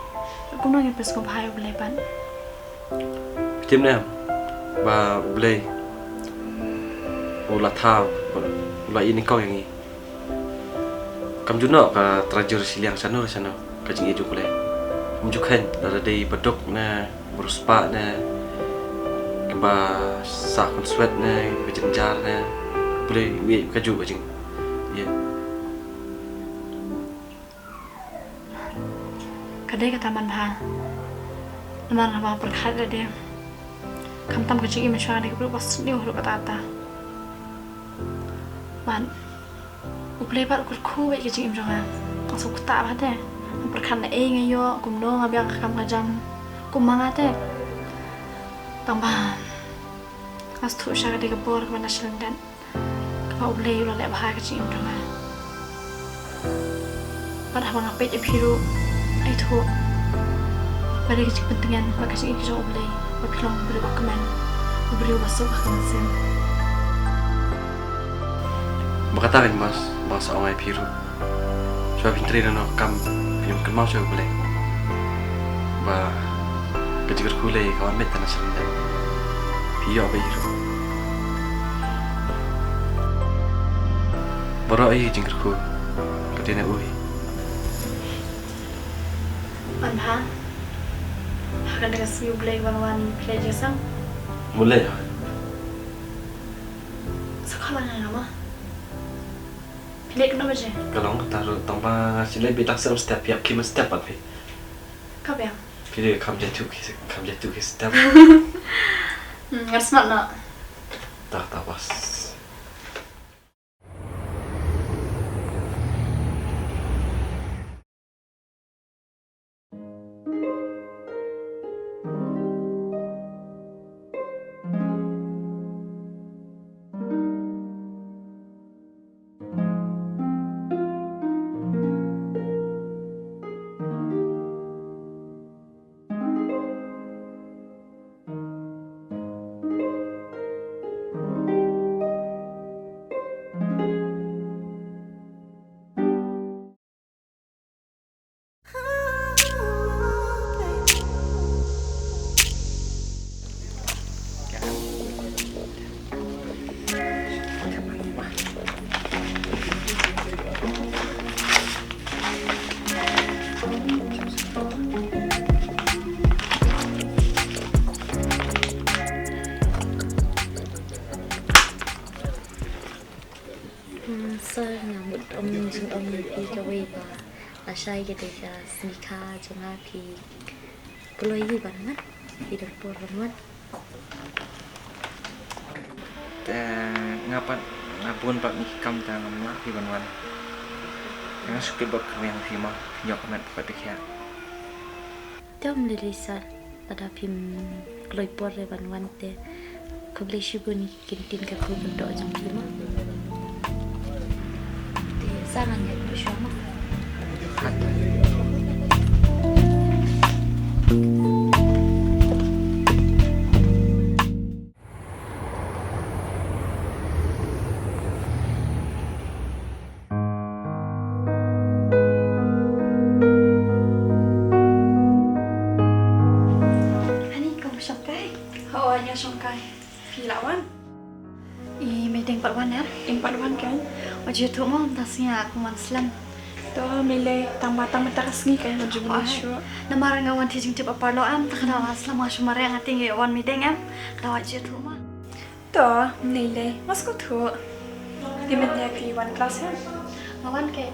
kumno ngin pynsngewbha ïa U Blei pat. Phi tip ne em ba U Blei u la thaw, u la ïeh nyngkong ïa ngi. Kam ju noh ka trajur shiliang shano shano ka jingïeit jong U Blei. Kam ju kheiñ lada dei ba duk ne ba riewspah ne, kiba sah khunswet ne, kiba jynjar ne, U Blei u ïeit kajuh ka jingïeit. Ka dei kata man bha. Namar haba nga pyrkhat lade, khamtam ka jingim mynshuwa nga dei ka briew ba sniew haduh katta katta. Bad U Blei pat u kyrkhu beit ka jingim jong nga. Nga sngewthuh bha te. Nga pyrkhat na ei nga ïoh, kumno nga biang ka kam ka jam, kum ma nga te. Tang ba nga sngewthuh sha ka dei ka bor kaba na shlyndet, kaba U Blei u la leh bha ka jingim jong nga. Bad haba nga peit ïa phi ruh, nga ithuh ba dei ka jingpyntngen bad ka jingïeit ka jong U Blei ba phi long u briew ba kmen, u briew ba suk ha ka mynsiem. Ba kata keiñ, boss, ba nga sa ong ïa phi ruh. Shuwa phin trei na ka kam, phin ym kynmaw shuh ïa U Blei. Ba ka jingkyrkhu lei ka wan beit tang na shlyndet. Phi ïoh ba ïoh. Baroh i jingkyrkhu ka dei na u hi. An bha. Ha kane ka sngi U Blei wan wan phi leh jingïaseng? Mut leh ha. Sa khalang nga ma. Phi leh kumno ba je? Ka long kata ruh tang ba shi leh bit dak sem step ïap ki man step pat phi. Ka biang. Phi dei kham jai tu ki kham jai tu ki step. Hmm, ngan smat noh. Ta ta bas. Hmm, sir, nga mut ong jingong ïa phi kawei ba lashai ka dei ka sngi kha jong nga, phi kloi hi ban wan, phi don por ban wan. Te nga pat nga bun bak ni kam te ngam lah phi ban wan. Nga shu kit bak kyrwiang phi ma, nyok met pat phi khia. Te ym lei lei sir, lada phim kloi por re ban wan te khublei shibun ïa ki ktien kyrkhu kyrdoh jong phi ma. Te sa ngan ïaid shuwa ma. Ani, kong shong kai? Hooid, nga shong kai. Phi lah wan? I Meideng pat wan em? Im pat wan kai. Wat jiothuh mo, mynta sngi nga kum wan slem. To, ym lei lei, tang ba tang mynta ka sngi kai, wat ju bun shuh. Namar nga wan thied jingtip ha parlok em, tang ka daw nga slem nga shu mareh, nga tieng ïa wan Meideng em. Ka daw wat jiothuh mo. To, ym lei lei, nga sngewthuh. Te mynta phi wan klas em? Nga wan kai.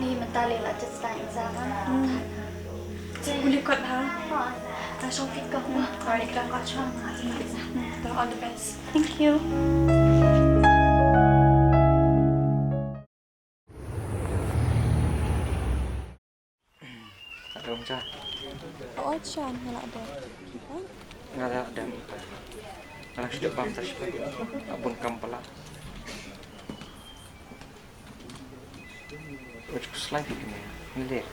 Ni mynta lei la jet sdang exam. Hmm. Sa pule kot ha. Ha. Nga shong fit ko. Hmm. Nga shong kot shong. Hmm. To, all the best. Thank you. Ka dong cha. O cha, nga la dep. Nga la dep. Nga la shu dep bam ta shu. Abun kam pala. Uch kuslai phi kene. Ngiler.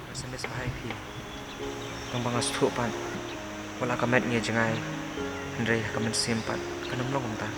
Nga sngewbha ïa phi. Tang ba nga sngewthuh pat ba la ka met ngi jngai, hynrei ha ka mynsiem pat kan ym long kumta.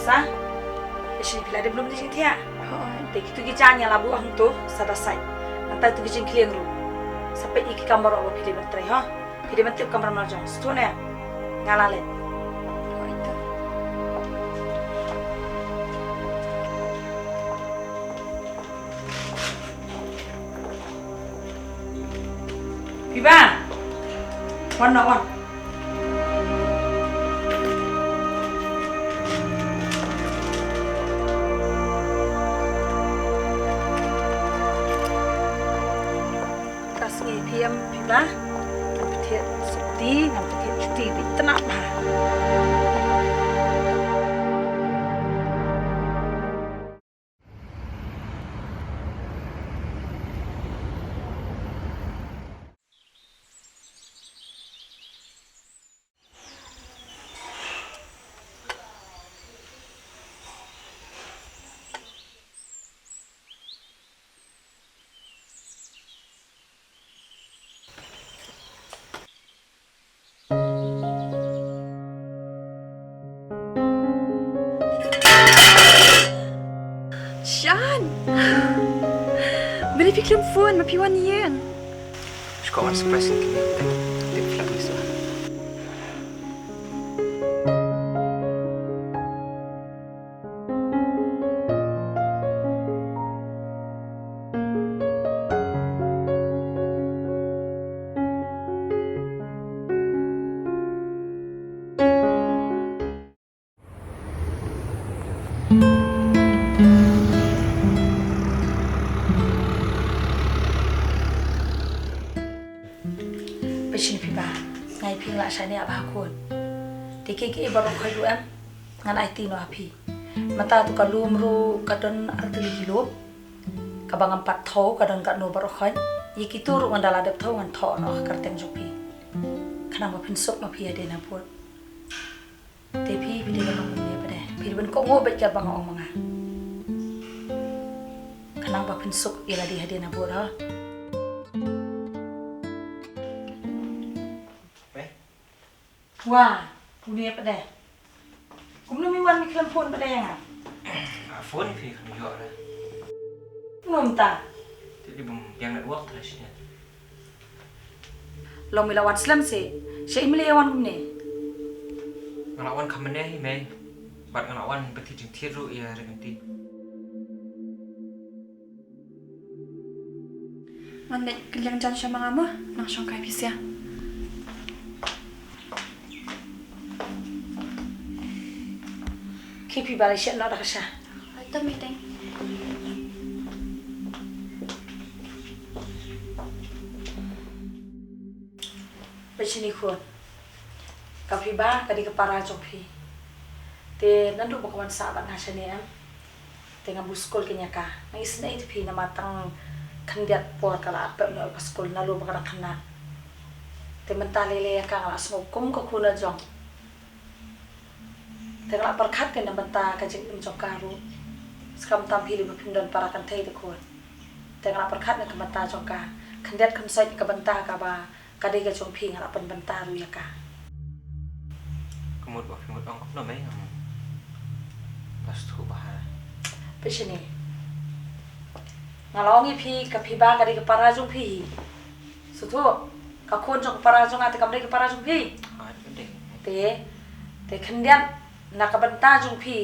Sa, phi shini phi la dep lum jingthiah. Hooid. Te kitu ki jaiñ ïa la buh hangtu sa da sait. Nangta tu ki jingkhlieng ruh. Sa peit ïa ki kam baroh ba phi dei ban trei, ho. Phi dei ban tip kamram la jong. Sngewthuh ne? Nga la leit. Hooid to. Phi ba. Wan noh wan. Ka sngi phi em phi ba. Ngan pynthik sopti, ngan pynthik juti, ba i tnat bha. Shan! Balei phi khlem phone, ma phi wan ïeng? Shu kwah wan surprise ïa kine, tip phi la pisa. Peit shini phi ba, nga ïa phi nga la shaniah bha khun. Te kiei kiei baroh khoit ruh em, ngan aiti noh ha phi. Mynta tu ka lum ruh ka don artylli ki lum. Kaba ngam pat thew ka don katno baroh khoit. Ïa kitu ruh ngan da la dep thew ngan thoh noh ha ka kyrteng jong phi. Khnang ba phin suk ma phi hadien habud. Te phi, phi dei ban long kumne pat de. Phi dei ban kohnguh beit katba nga ong ma nga. Khnang ba phin suk ïa lade hadien habud, ha. Wah, pune pat de. Kumno mi wan mi khlem phone pat de ïa nga? Nga phone phi khlem ïoh re. Kumno mynta? Te dei bym biang network te lashai. Long mi la wan slem seh. Shaei mi la wan kumne? Nga la wan kham mynne hi mei. Bad nga la wan ba thied jingthied ruh ïa Rikanti. Wan leit kylliang jan sha ma nga mo, nang shongkai pisa. Ki phi ba la shet noh da ka sha. Ai to meeting. Peit shini khun. Ka phi ba ka dei ka para jong phi. Te naduh ba ka wan sah bad nga shane em. Te nga buh skul kane ïa ka. Nga isynei te phi namar tang khyndiat por ka la pep noh ka skul nalor ba ka dang khynnah. Te mynta lei lei ïa ka nga la sngew kum ka khun la jong. Te nga la pyrkhat kane na bynta ka jingim jong ka ruh. Skam tam phi lei ba phim don para kynthei te khun. Te nga la pyrkhat na ka bynta jong ka. Khyndiat khynsoit ka bynta kaba ka dei ka jong phi nga la pynbynta ruh ïa ka. Ka mut ba phi mut ong kumno mei, ngam da sngewthuh bha. Peit shane. Nga la ong ïa phi ka phi ba ka dei ka para jong phi hi. Sngewthuh, ka khun jong ka para jong nga te kam dei ka para jong phi. Ha, ka dei. Te, te khyndiat na ka bynta jong phi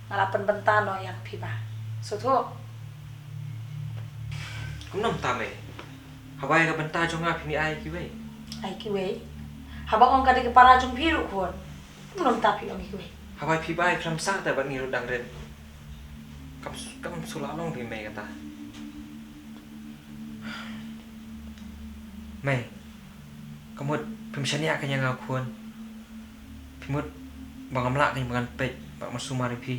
nga la pynbynta noh ïa ka phi ba. Sngewthuh. Kumno mynta mei? Haba ïa ka bynta jong nga phi ai kiwei. Ai kiwei? Haba ong ka dei ka para jong phi ruh khun. Kumno mynta phi ong kiwei? Haba phi ba ai khlem sah te bad ngi ruh dang rit. Kam s-, kam shu la long phi mei kata. Mei. Ka mut phim shaniah kane ïa nga khun. Phi mut ba ngam lah kane ba ngan peit bad ban sumar ïa phi.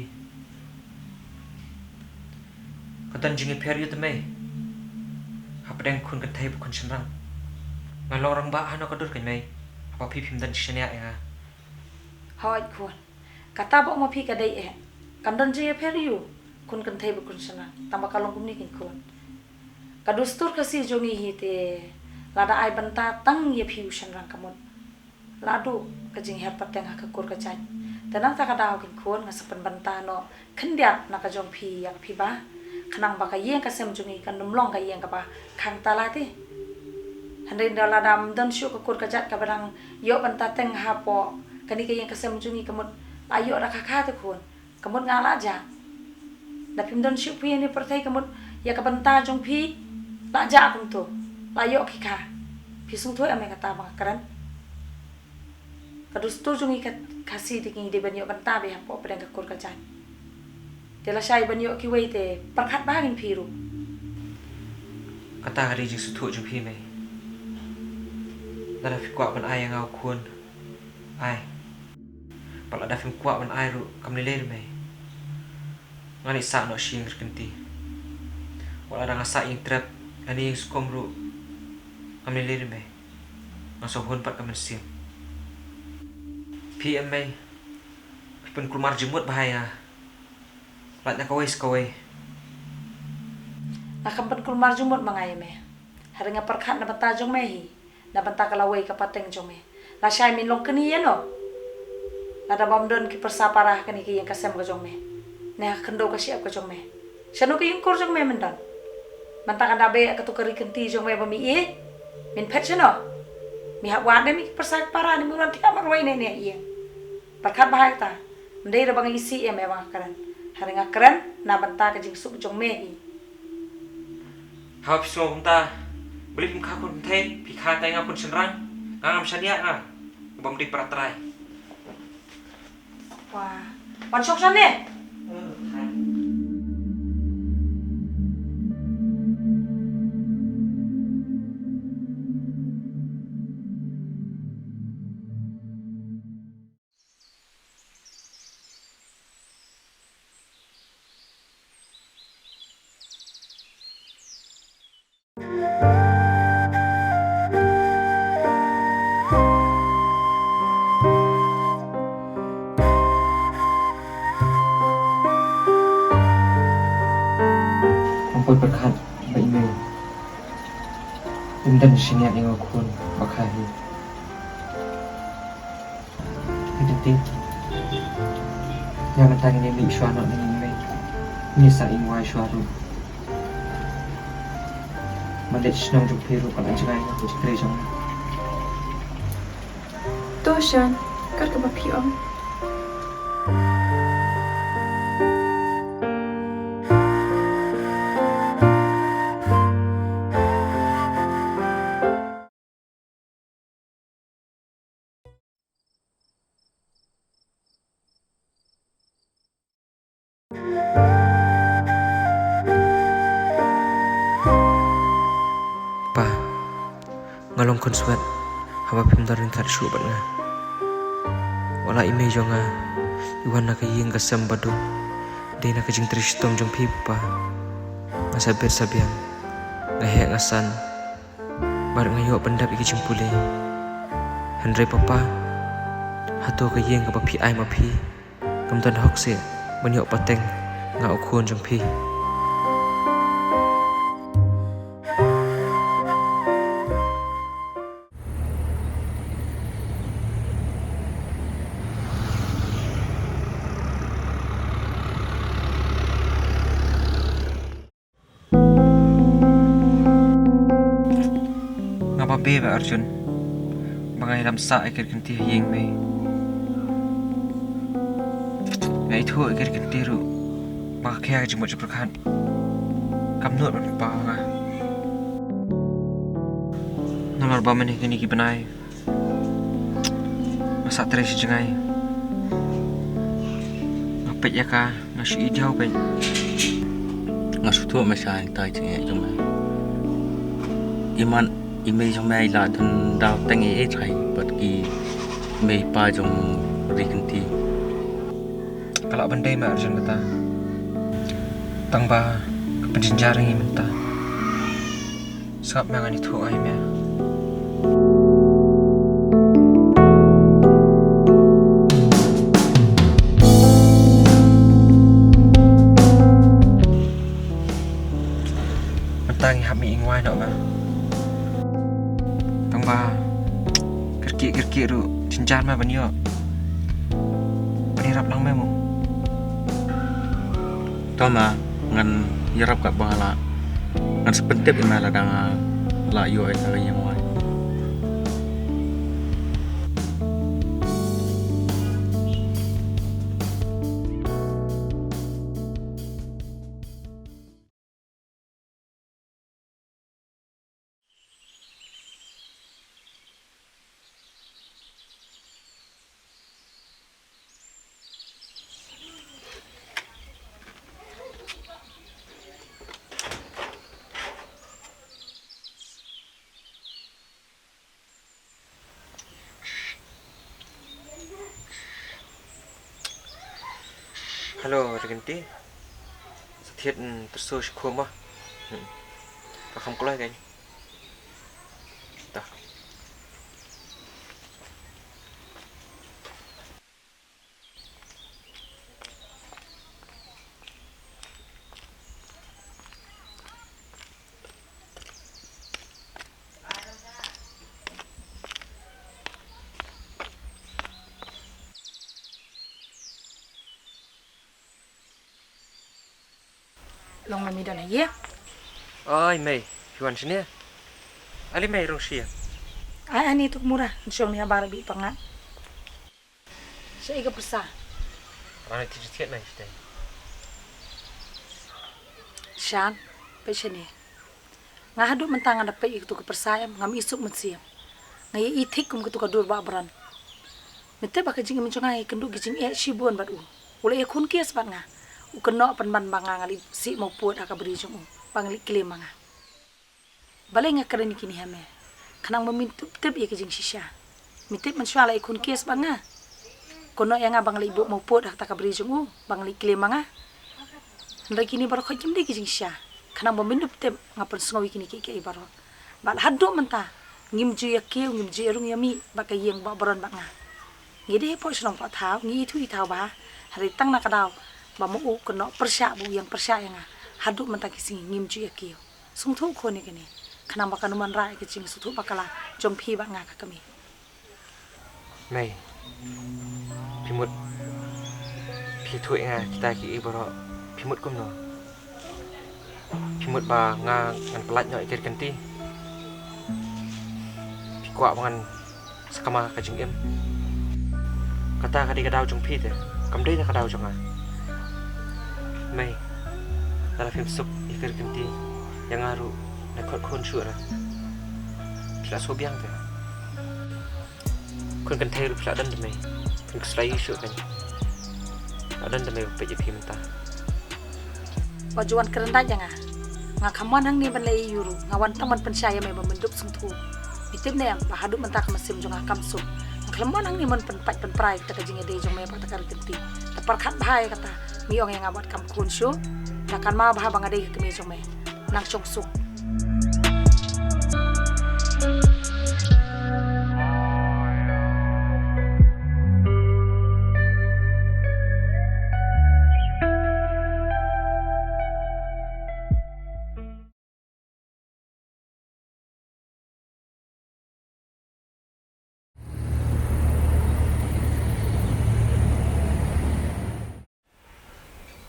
Ka don jingïapher ïa te mei. Hapdeng khun kynthei bad khun shynrang. Nga long rangbah hano ka dur kane mei. Haba phi phim don jingshaniah ïa nga. Hooid khun. Kata ba ong ma phi ka dei eh. Kan don jingïapher ïa u khun kynthei bad khun shynrang. Tang ba ka long kumne kane khun. Ka dustur Khasi jong ngi hi te lada ai bynta tang ïa phi u shynrang ka mut. La duh ka jingher pateng ha ka kur ka jait. Te nangta ka daw keiñ khun nga sa pynbynta noh khyndiat na ka jong phi ïa ka phi bah. Khnang ba ka ïing ka sem jong ngi kan ym long ka ïing kaba khang tala te. Hynrei da lada ym don shuh ka kur ka jait kaba dang ïoh bynta teng hapoh kane ka ïing ka sem jong ngi ka mut la ïoh da kha kha te khun. Ka mut nga la jah. Da phim don shuh phi ne pyrthei ka mut ïa ka bynta jong phi la jah kumto. La ïoh ki kha. Phi sngewthuh em ïa kata ba nga kren. Ka dustur jong ngi ka Khasi te ngi dei ban ïoh bynta beit hapoh pdeng ka kur ka jait. Te lashai ban ïoh kiwei te pyrkhat bha ngi phi ruh. Kata ka dei jingsngewthuh jong phi mei. Lada phi kwah ban ai ïa nga u khun, ai. Bad lada phim kwah ban ai ruh kam lei lei mei. Ngan ïa sah noh sha ïing kyrkynti. Wat lada nga sah ïing trep lane ïing skum ruh kam lei lei mei. Nga sngewhun pat ka mynsiem. Phi em mei, phi pynkulmar jingmut bha ïa nga. Lait na kawei sa kawei. Nga kam pynkulmar jingmut ma nga ïa me. Hynrei nga pyrkhat na bynta jong me hi. Na bynta ka lawei ka pateng jong me. Lashai men long kane ïa no. Lada bym don ki pyrsa para ha kane ka ïing ka sem ka jong me. Ne ha ka khyndew ka shyiap ka jong me. Shano ka ïing kur jong me men don. Mynta ka da beh kato ka ri kynti jong me ba me ïeit. Men phet shano. Me hap wad ne me ki pyrsa ki para ne me wan thiah marwei ne ne ïing. Pyrkhat bha ïa kata. Ym dei da ba nga isih ïa me ba nga kren. Hynrei nga kren na bynta ka jingsuk jong me hi. Haba phi sngew kumta, balei phim kha khun kynthei, phi kha tai nga khun shynrang, nga ngam shaniah nga, bym dei para trai. Wah, wan shong shane. Ym poi pyrkhat ba i mei im don shaniah ïa nga u khun ba kha hi. Ka dei te. Ïa mynta ngin ïa mih shuwa noh na ïing mei. Ngin ïa sah ïing wai shuwa ruh. Ban leit shnong jong phi ruh ka la jngai na ka jingtrei jong nga. To Shan, kat kaba phi ong. Pa, nga long khun swet haba phim don ryngkat shuh bad nga. Wat la i mei jong nga i wan na ka ïing ka sem ba duk dei na ka jingtrei shitom jong phi pa. Nga sa bet sa biang, nga heh nga san. Bad nga ïoh pyndap ïa ki jingpule. Hynrei papa, hato ka ïing kaba phi ai ma phi kam don hok seh ban ïoh pateng nga u khun jong phi? Nga babe ba Arjun ba nga ïalam sah ïa ki rkynti ha ïing mei. Nga ithuh ïa ki rkynti ruh ba nga khia ka jingmut jingpyrkhat. Kam nud ban pa nga. Namar ba mynne kine ki bnai nga sah trei shi jngai. Nga peit ïa ka, nga shu ïeit ïa u peit. Nga shu thuh ma sha ïa tai jingeh jong me. I man i mei jong me i la don daw teng ei ei trai bad ki mei pa jong ri kynti. Ka lah ban dei ma Arjun kata. Tang ba ka pynjynjar ngi mynta. Sngap me ngan ïathuh ïa me. Mynta ngi hap mih ïing wai noh ba. Tang ba kyrkieh kyrkieh ruh jynjar ma ban ïoh. Ban Ïarap lang me mo. To ma, ngan ïarap katba lah. Ngan sa pyntip ïa me lada nga lah ïoh ïa ka ïing wai. Hello, Rikenti. Sa thied, mm, tyrso shi khum ba. Hmm. Ka kham kloi kein. Ta. Long ma mi don ha ïing. Oi mei, phi wan shane? Ali mei rong shia. Ai ani tuk mura, shong ni habar bi panga. Sha i ka pyrsa. Rani ti ti na iste. Shan, peit shane. Nga haduh mynta nga da peit ïa katu ka pyrsa em, ngam isuk mynsiem. Nga ïa i thik kum katu ka dur ba bran. Me tip ba ka jingim jong nga ïa kynduh ki jingeh shibun bad u. U la ïa khun kies bad nga. U kynnoh pynban ba nga nga leit sih mawpud ha ka bri jong u. Ba nga leit klim ma nga. Balei nga kren ïa kine ha me? Khnang ba men tip tip ïa ka jingshisha. Me tip mynshuwa la ïa khun kies bad nga. Kynnoh ïa nga ba nga leit buh mawpud ha kata ka bri jong u. Ba nga leit klim ma nga. Hynrei kine baroh khoit kim dei ki jingshisha. Khnang ba men tip tip nga pynsngew ïa kine kiei kiei baroh. Bad haduh mynta ngim ju ïa kiew, ngim ju ïa rung ïa mih bad ka ïing ba bron bad nga. Ngi dei hapoh shnong poh thaw, ngi ithuh ithaw bha. Hynrei tang na ka daw ba ma u kynnoh pyrshah, ba u ïeng pyrshah ïa nga. Haduh mynta ki sngi ngim ju ïa kiew. Sngewthuh khun ïa kane. Khnang ba kan ym wanrah ïa ka jingsngewthuh bakla jong phi bad nga ka kmie. Mei, phi mut phi thuh ïa nga kita kiei baroh, phi mut kumno? Phi mut ba nga ngan pyllait noh ïa ka Rikenti? Phi kwah ba ngan sa kama ka jingim? Kata ka dei ka daw jong phi te, kam dei na ka daw jong nga. Mei, lada phim suk ïa ka Rikenti, ïa nga ruh na khot khun shuh na. Phi la shu biang te. Khun kynthei ruh phi la don da mei. Khun kslai shuh kan. La don da mei ba peit ïa phi mynta. Ba ju wan kren da ïa nga. Nga khlem wan hangne ban leh aïu ruh. Nga wan tang ban pynshai ïa me ba men dup sngewthuh. Me tip ne em ba haduh mynta ka mynsiem jong nga kam suk. Nga khlem wan hangne ban pynpait pynpra ïa kata ka jingïadei jong me bad kata ka Rikenti. Te pyrkhat bha ïa kata. Me ong ïa nga bad kam khun shuh. Nga kynmaw bha ba nga dei ka kmie jong me. Nang shong suk.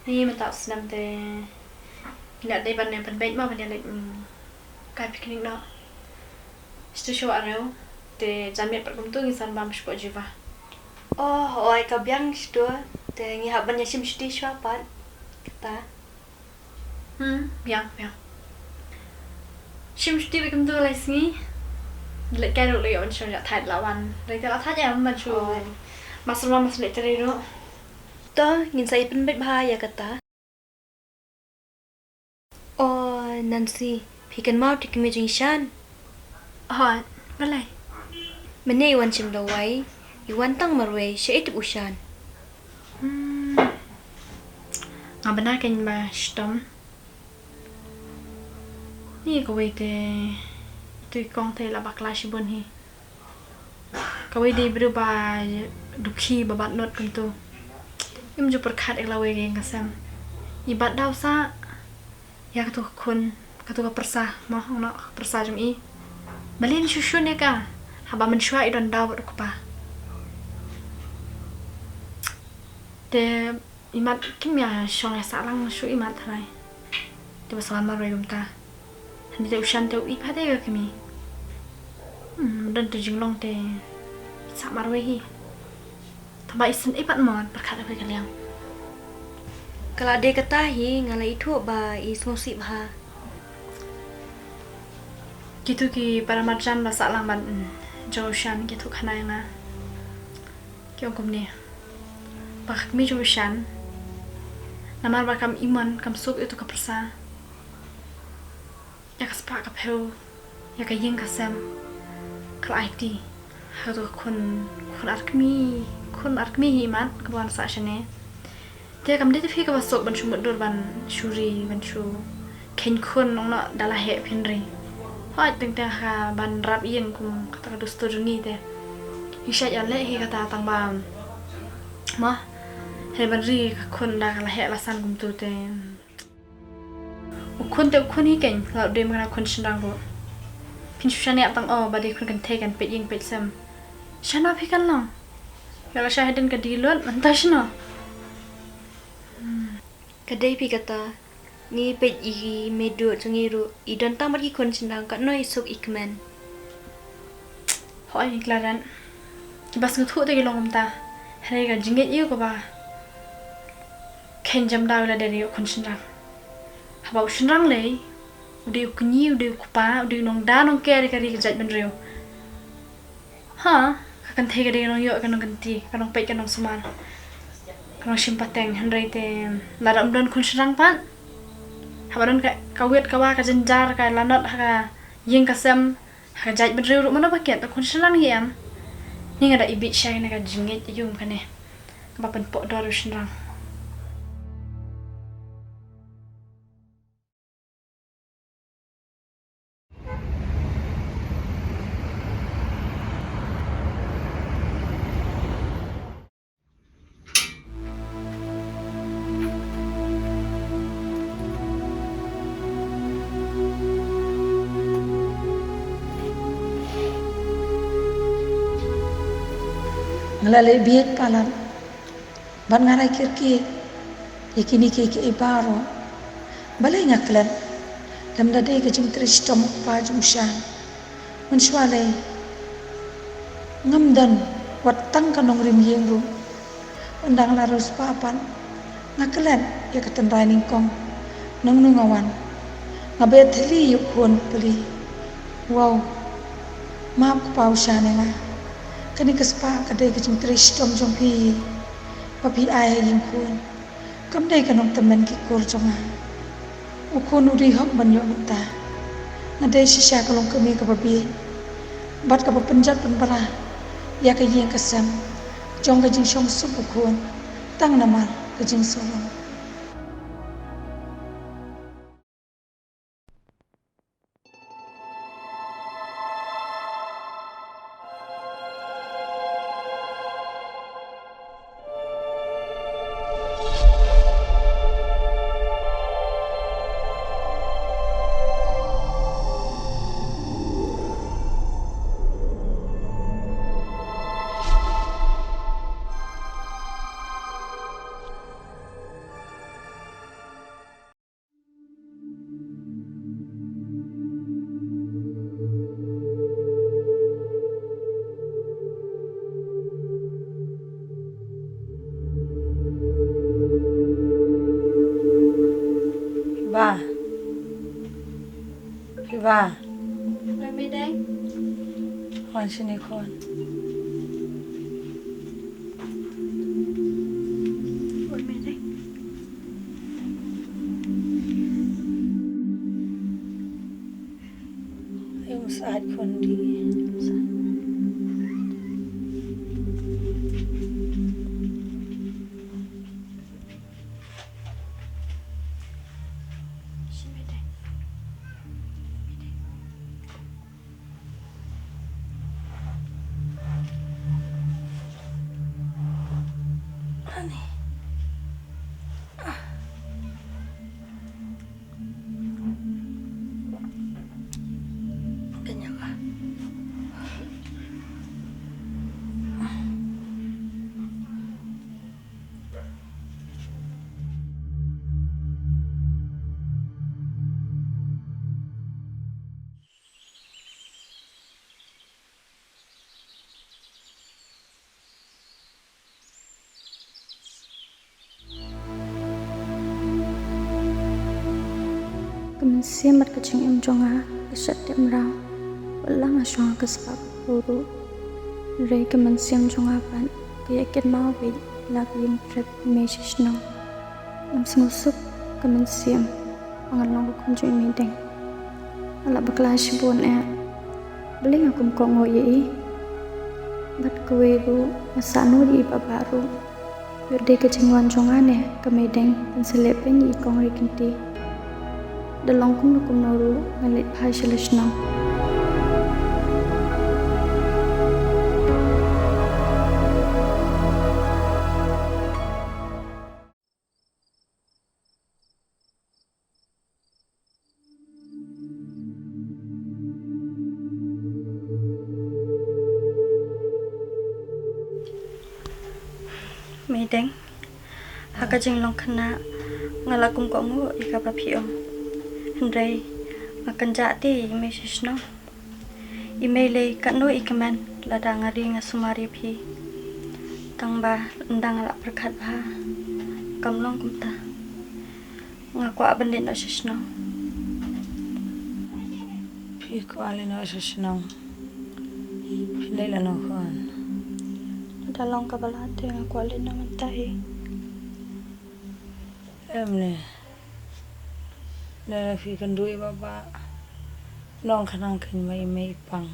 Ni mynta u snem te ngi la dei ban ïa pynbeit mo ban ïa leit, mm, kai picnic noh. Shatu shuwa rew te jan miet pat kumtu ngin sa bam shapoh Jiva. Oh, oi ka biang shatu te ngi hap ban ïa shim shuti shuwa pat. Kata. Hmm, biang, biang. Shim shuti bad kumtu lai sngi. Leit kai ruh leit wan shong ïa thait la wan. Leit la thait ïa man shu. Oh. Mas ma mas leit trei ruh. To, ngin sa ïa pynbeit bha ïa kata. Oh, Nancy, phi kynmaw te kmie jong i Shan? Oh, balei? Mynne i wan shim dawai, i wan tang marwei, sha i tip u Shan. Hmm. Nga bna kein ba shitom. Ni kawei te, te kong te la bakla shibun hi. Kawei dei briew ba dukhi ba bat not kumtu. Im ju pyrkhat ek lawei ïa ka sem. I bat daw sa ïa katu ka khun, katu ka pyrsa, mo, ong noh ka pyrsa jong i. Balei shu shun ïa ka, haba mynshuwa i don daw bad u kpa. Te i mat kim ïa shong ïa sah lang shuh i mat tharai. Te ba sah marwei kumta. Hynrei te u Shan te u ïeit bha te ka kmie. Hmm, don tu jinglong te sah marwei hi. Tangba i sngewsih pat mo pyrkhat ha ka liang. Ka la dei kata hi nga la ithuh ba i sngewsih bha. Kitu ki para marjan ba sah lang ban, mm, jong u Shan ki thuh khana ïa nga. Ki ong kumne. Ba ka kmie jong u Shan. Namar ba kam imon kam suk ïa tu ka pyrsa. Ïa ka spah ka phew. Ïa ka ïing ka sem. Ka la aiti. Ha tu ka khun, khun ar kmie, khun ar kmie hi mat, kaba wan sah shane. Te kam dei te phi kaba suk ban shu mutdur ban shu ri, ban shu kheiñ khun ong noh da la heh phin ri. Hooid teng teng ha ban rap ïing kum kata ka dustur jong ngi te. Ngi shait ïa leh hi kata tangba. Mo. Hynrei ban ri ka khun da ka la heh la san kumtu te. U khun te u khun hi keiñ, la u dei ma nga khun shynrang ruh. Phin shu shaniah tang o ba dei khun kynthei kan peit ïing peit sem. Shano phi kan long? Nga la shah hadien ka dei lut, mynta shano? Ka dei phi kata, ngi peit i meiduh jong ngi ruh, i don tang bad ki khun shynrang katno i suk i kmen. Hooid ngi kla ran. Kiba sngewthuh te ki long kumta. Hynrei ka jingngeit ïa u kaba kheiñ jam da u la dei ïa u khun shynrang. Haba u shynrang lei, u dei u kñi, u dei u kpa, u dei u nongda nongker ïa ka ri ka jaitbynriew. Ha, ka kynthei ka dei ka nongïoh, ka nongkynti, ka nongpeit, ka nongsumar, ka nongshim pateng, hynrei te lada um don khun shynrang pat. Haba don ka, ka wit ka wa, ka jynjar, ka lanot ha ka ïing ka sem, ha ka jaitbynriew ruh mano ba kit, te khun shynrang hi em. Ni nga da i bit shai na ka jingngeit ïa u kane. Kaba pynpoh dor u shynrang. Nga la leh bieit palat. Bad nga rai kyrkieh ïa kine kiei kiei baroh. Balei nga klet? Lymda dei ka jingtrei shitom u kpa jong u Shan. Mynshuwa lei ngam don wat tang ka nongrim ïing ruh. Ynda nga la riewspah pat nga klet ïa ka tynrai nyngkong. Nangno nga wan? Nga beh thylli ïa u khun pli. Wow. Map kpa u Shan ïa nga. Kane ka spah ka dei ka jingtrei shitom jong phi. Ba phi ai ha ïing khun. Kam dei ka nongtymmen ki kur jong nga. U khun u dei hok ban ïoh mynta. Nga dei shisha ka longkmie kaba bieit bad kaba pynjot pynbra ïa ka ïing ka sem jong ka jingshongsuk u khun tang namar ka jingsngewlong. Ba. Ba. Ba me dai. Hon sini kon. Ba me dai. Ayo, mas at kondi. Kanya ka. Sien bad ka jingim jong nga ka shet tep mraw. Wat la nga shong ha ka spah ka phew ruh, hynrei ka mynsiem jong nga pat ka ïa kynmaw beit la ka ïing trep i mei sha shnong. Ngam sngewsuk ka mynsiem ba ngan long ka khun jong i Meideng. Nga la bakla shibun eh, balei nga kum kohnguh ïa i. Bad kawei ruh nga sahnud ïa i Bah Bah ruh. Ïoh dei ka jingwan jong nga ne ka Meideng kan sa leh pyn ïa i Kong Ri Kynti. Da long kumno kumno ruh ngan leit phai sha la shnong. Meideng, ha ka jinglong khynnah nga la kum kohnguh ïa kaba phi ong. Hynrei nga kynjah te ïa i mei sha shnong. I mei lei katno i kmen lada nga ri nga sumar ïa phi. Tang ba ynda nga la pyrkhat bha kam long kumta. Nga kwah ban leit noh sha shnong. Phi kwah leit noh sha shnong? Phi leit lano khun? Da long kaba lah te nga kwah leit noh mynta hi. Em ne. Lada phi kynduh ïa Bah Bah, nong khnang kynmaw ïa i mei i pang.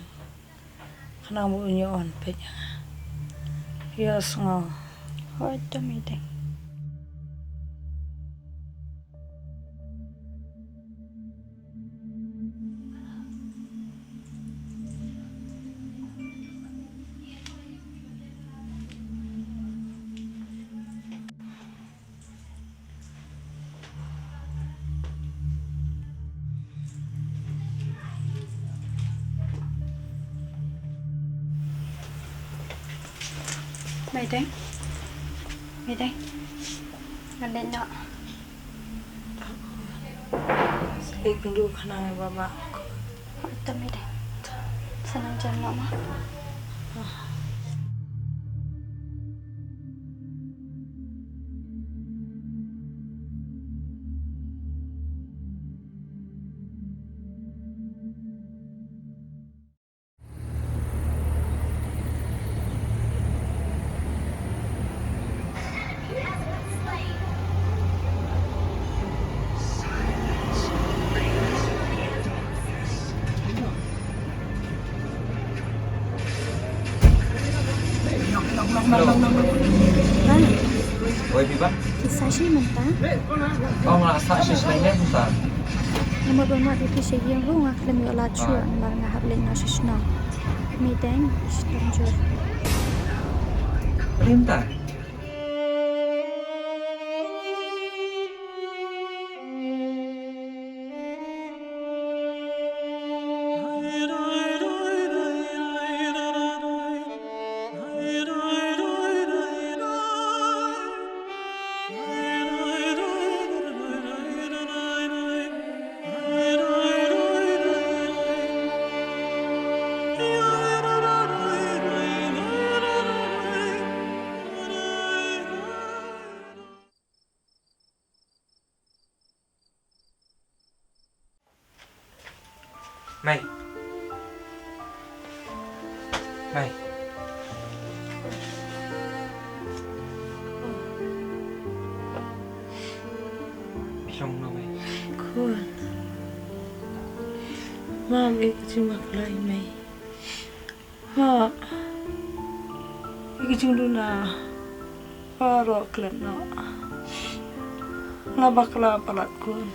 Khnang ba un ïoh wan peit ïa nga. Ïohsngew. Hooid to Meideng. Meideng. Meideng. Ngan leit noh. Sa ïakynduh khnang ïa Bah Bah. Hooid to Meideng. Sa nang jan noh ma. Oi, Biba. Ki sah shi mynta? Oh, nga sah shi shi mynta. Nga mut ban wad ïa ki sha ïing ruh nga khlem ïoh lad shuh namar nga hap leit noh sha shnong. Meideng, i shitom jur. Mynta. Mei. Mei. Phi long no, Mei? Khun. Mom, ïa ka jingbakla i Mei. Ha. Ïa ki jingduna baroh klet noh. Nga bakla palat khun.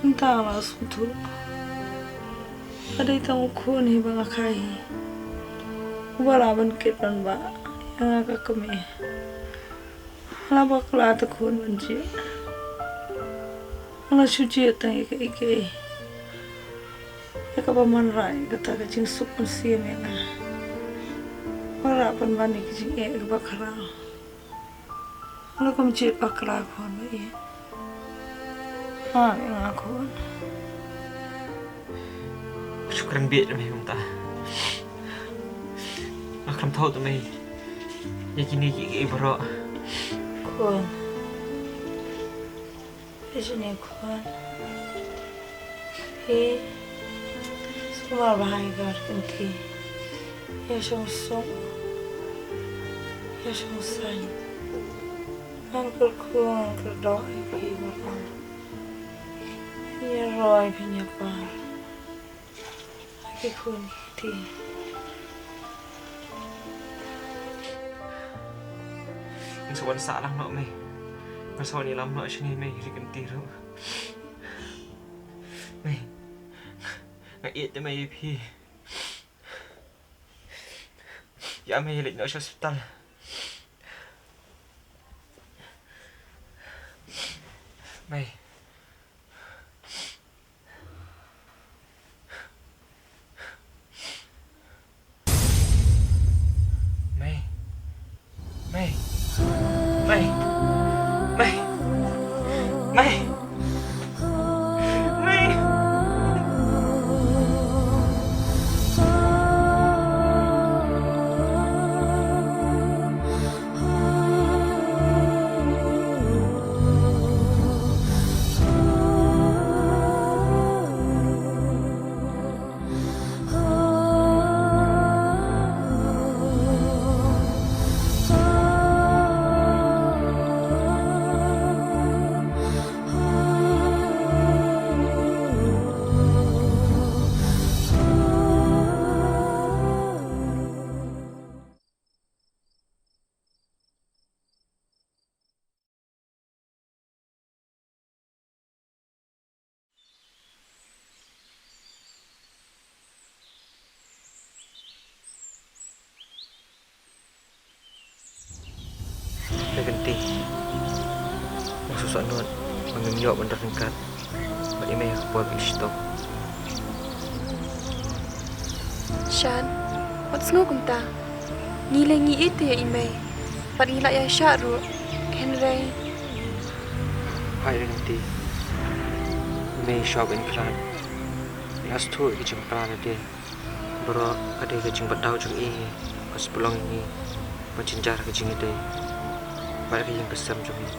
Mynta nga sngewthuh. Ka dei tang u khun hi ba nga khlaiñ hi. Uba lah ban kit ban bah ïa nga ka kmie. Nga la bakla te khun ban jied. Nga la shu jied tang ïa kaei kaei. Ïa kaba man rah ïa kata ka jingsuk mynsiem ïa nga. Ba rah pynban ïa ka jingeh kaba khraw. Nga la kum jied bakla khun ba ïeit. Map ïa nga khun. Shu kren bieit ïa me mynta. Nga khlem thaw te me ïa kine kiei kiei baroh. Khun. Te shane khun. Phi sumar bha ïa ka Rikynti. Ïa shong suk, ïa shong saiñ. Ngan kyrkhu ngan kyrdoh ïa phi baroh. Phin ïaroh phin ïapar. Ki khun ki kti. Nga sa wan sah lang noh mei. Nga sa wan ïalam noh shane mei, Rikynti ruh. Mei. Nga ïeit te mei ïa phi. Ïa mei leit noh sha hospital. Mei. Mei. Mei. Mei. Mei. Mei. Mei. Rikynti, nga sngewsih nud ba ngim ïoh ban don ryngkat bad i mei ha ka por ba i shitom. Shan, wat sngew kumta. Ngi lei ngi ïeit ïa i mei bad ngi la ïaishah ruh. Hynrei, hai Rikynti, i mei i shong ban khlad. Nga sngewthuh ïa ka jingpra lade. Baroh ka dei ka jingbat daw jong i, ka spulong ïa ngi ban jynjar ka jingïadei bad ka ïing ka sem jong ngi.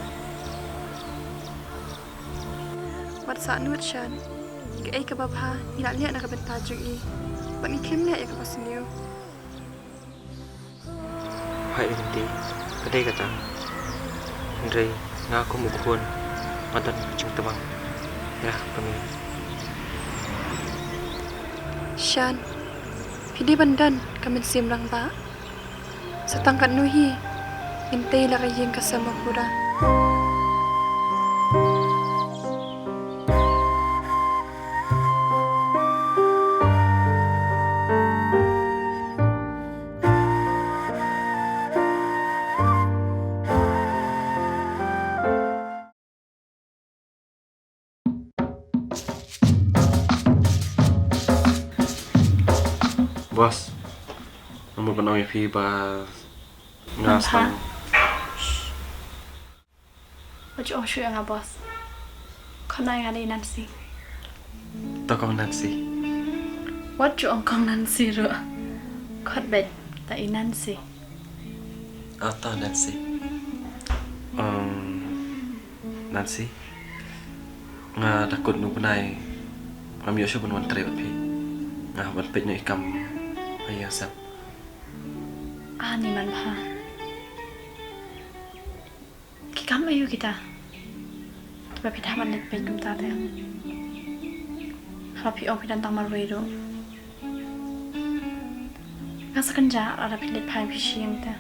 Wat sah nud Shan. Kaei kaba bha ngi la leh na ka bynta jong i bad ngi khlem leh ïa kaba sniew. Hai Rikynti, ka dei kata. Hynrei nga kum u khun nga don ka jingtbang ïa ka kmie. Shan, phi dei ban don ka mynsiem rangbah. Sa tang katno hi ngin tei la ka ïing ka sem ba pura. Boss, nga mut ban ong ïa phi ba nga sdang. Wat ju ong shuh ïa nga boss. Khot noh ïa nga da i Nancy. To kong Nancy. Wat ju ong kong Nancy ruh. Khot beit da i Nancy. Ah, to Nancy. Um, Nancy. Nga da kut nu bnai ngam ïoh shuh ban wan trei bad phi. Nga hap ban peit noh ïa ki kam ha ïing ha sem. Ani man bha. Ki kam aïu kita kiba phi dang ban leit peit kumta te? Haba phi ong phi don tang marwei ruh. Nga sa kynjah lada phi leit phai phi shim te.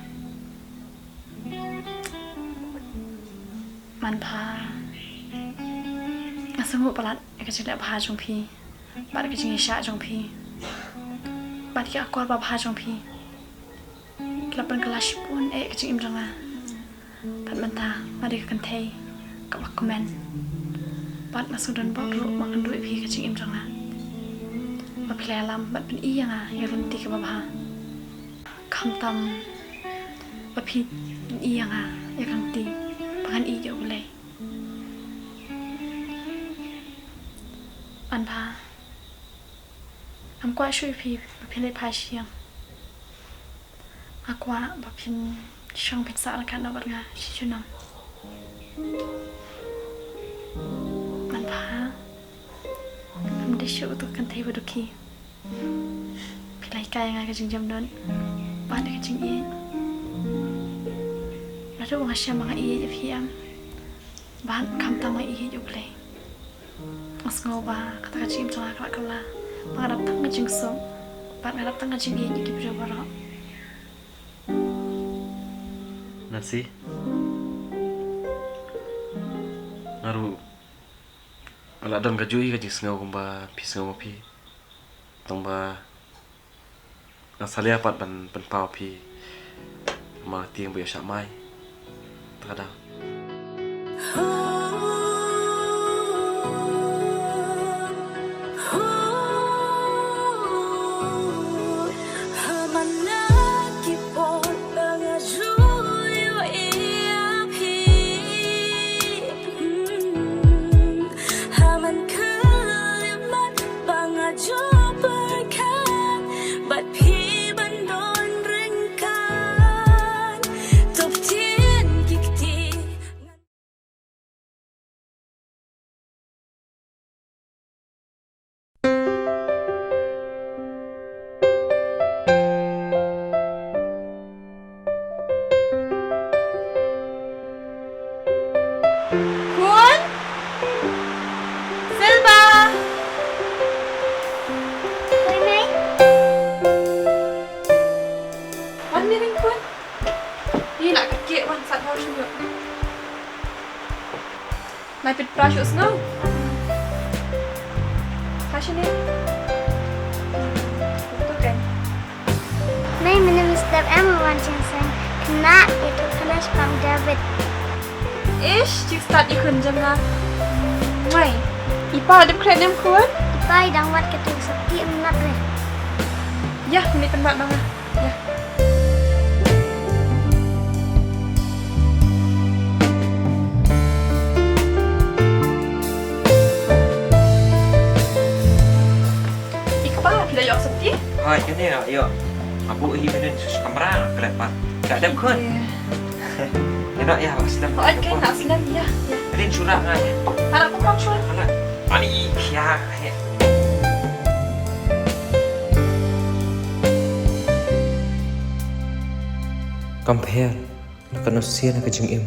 Man bha. Nga sngewnguh palat ïa ka jingleh bha jong phi bad ka jingïaishah jong phi bad ki akor babha jong phi. Ki la pynkylla shibun eh ka jingim jong nga. Bad mynta nga dei ka kynthei kaba kmen. Bad nga sngewdon bok ruh ba nga kynduh ïa phi ka jingim jong nga. Ba phi la ïalam bad pyni ïa nga ïa ka lynti kaba bha. Khamtam ba phi pyni ïa nga ïa ka lynti ba ngan ïeit ïa U Blei. Man bha. Ngam kwah shuh ïa phi ba phin leit phai sha ïing. Nga kwah ba phin shong phin sah ryngkat noh bad nga shi junom. Shuh uto ka kynthei ba dukhi. Phi la hikai ïa nga ka jingjemnud bad ka jingïeit. Naduh ba nga shem ba nga ïeit ïa phi em, bad khamtam nga ïeit ïa U Blei, nga sngew ba kata ka jingim jong nga ka la kylla, ba nga dap tang ka jingsuk bad nga dap tang ka jingïeit ïa ki briew baroh. Nancy, nga ruh nga la don kajuh hi ka jingsngew kumba phi sngew ma phi. Tang ba nga salia pat ban pynpaw phi ma tieng ba ïoh shah mai. Ta ka daw. Khun? Silba! Oi, Mei. Wan, Miring, khun. Ïa la ka kek wan sat bau shuh. Nai pit pra shuh sngew. Ha shane. Tu kan. Mei, mynne mynstep em wan jingseng. Khynnah ïa tu khynnah spang David. Ish, jingstad ïa khun jong nga. Mei. I pa dep kren em khun? I pa i dang wad katu sati em lat re. Ïa, mynne pynwad ma nga. Ïa. I kpa, phi la ïoh sopti? Hooid, kane nga ïoh. Nga buh hi mynnin sha kamra, nga klet pat. Ka dep khun. Ïa noh ïa, ba slem. Hooid, kane nga slem ïa. Rin shuwa nga ïa. Hana pun kong shuwa. Hana. Ani ïa. Kam pher na ka nusien na ka jingim,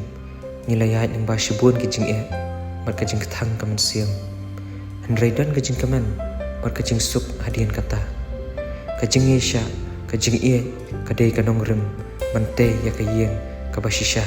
ngi la ïaid lyngba shibun ki jingeh bad ka jingkthang ka mynsiem. Hynrei don ka jingkmen bad ka jingsuk hadien kata. Ka jingïaishah, ka jingïeit ka dei ka nongrim ban tei ïa ka ïing kaba shisha.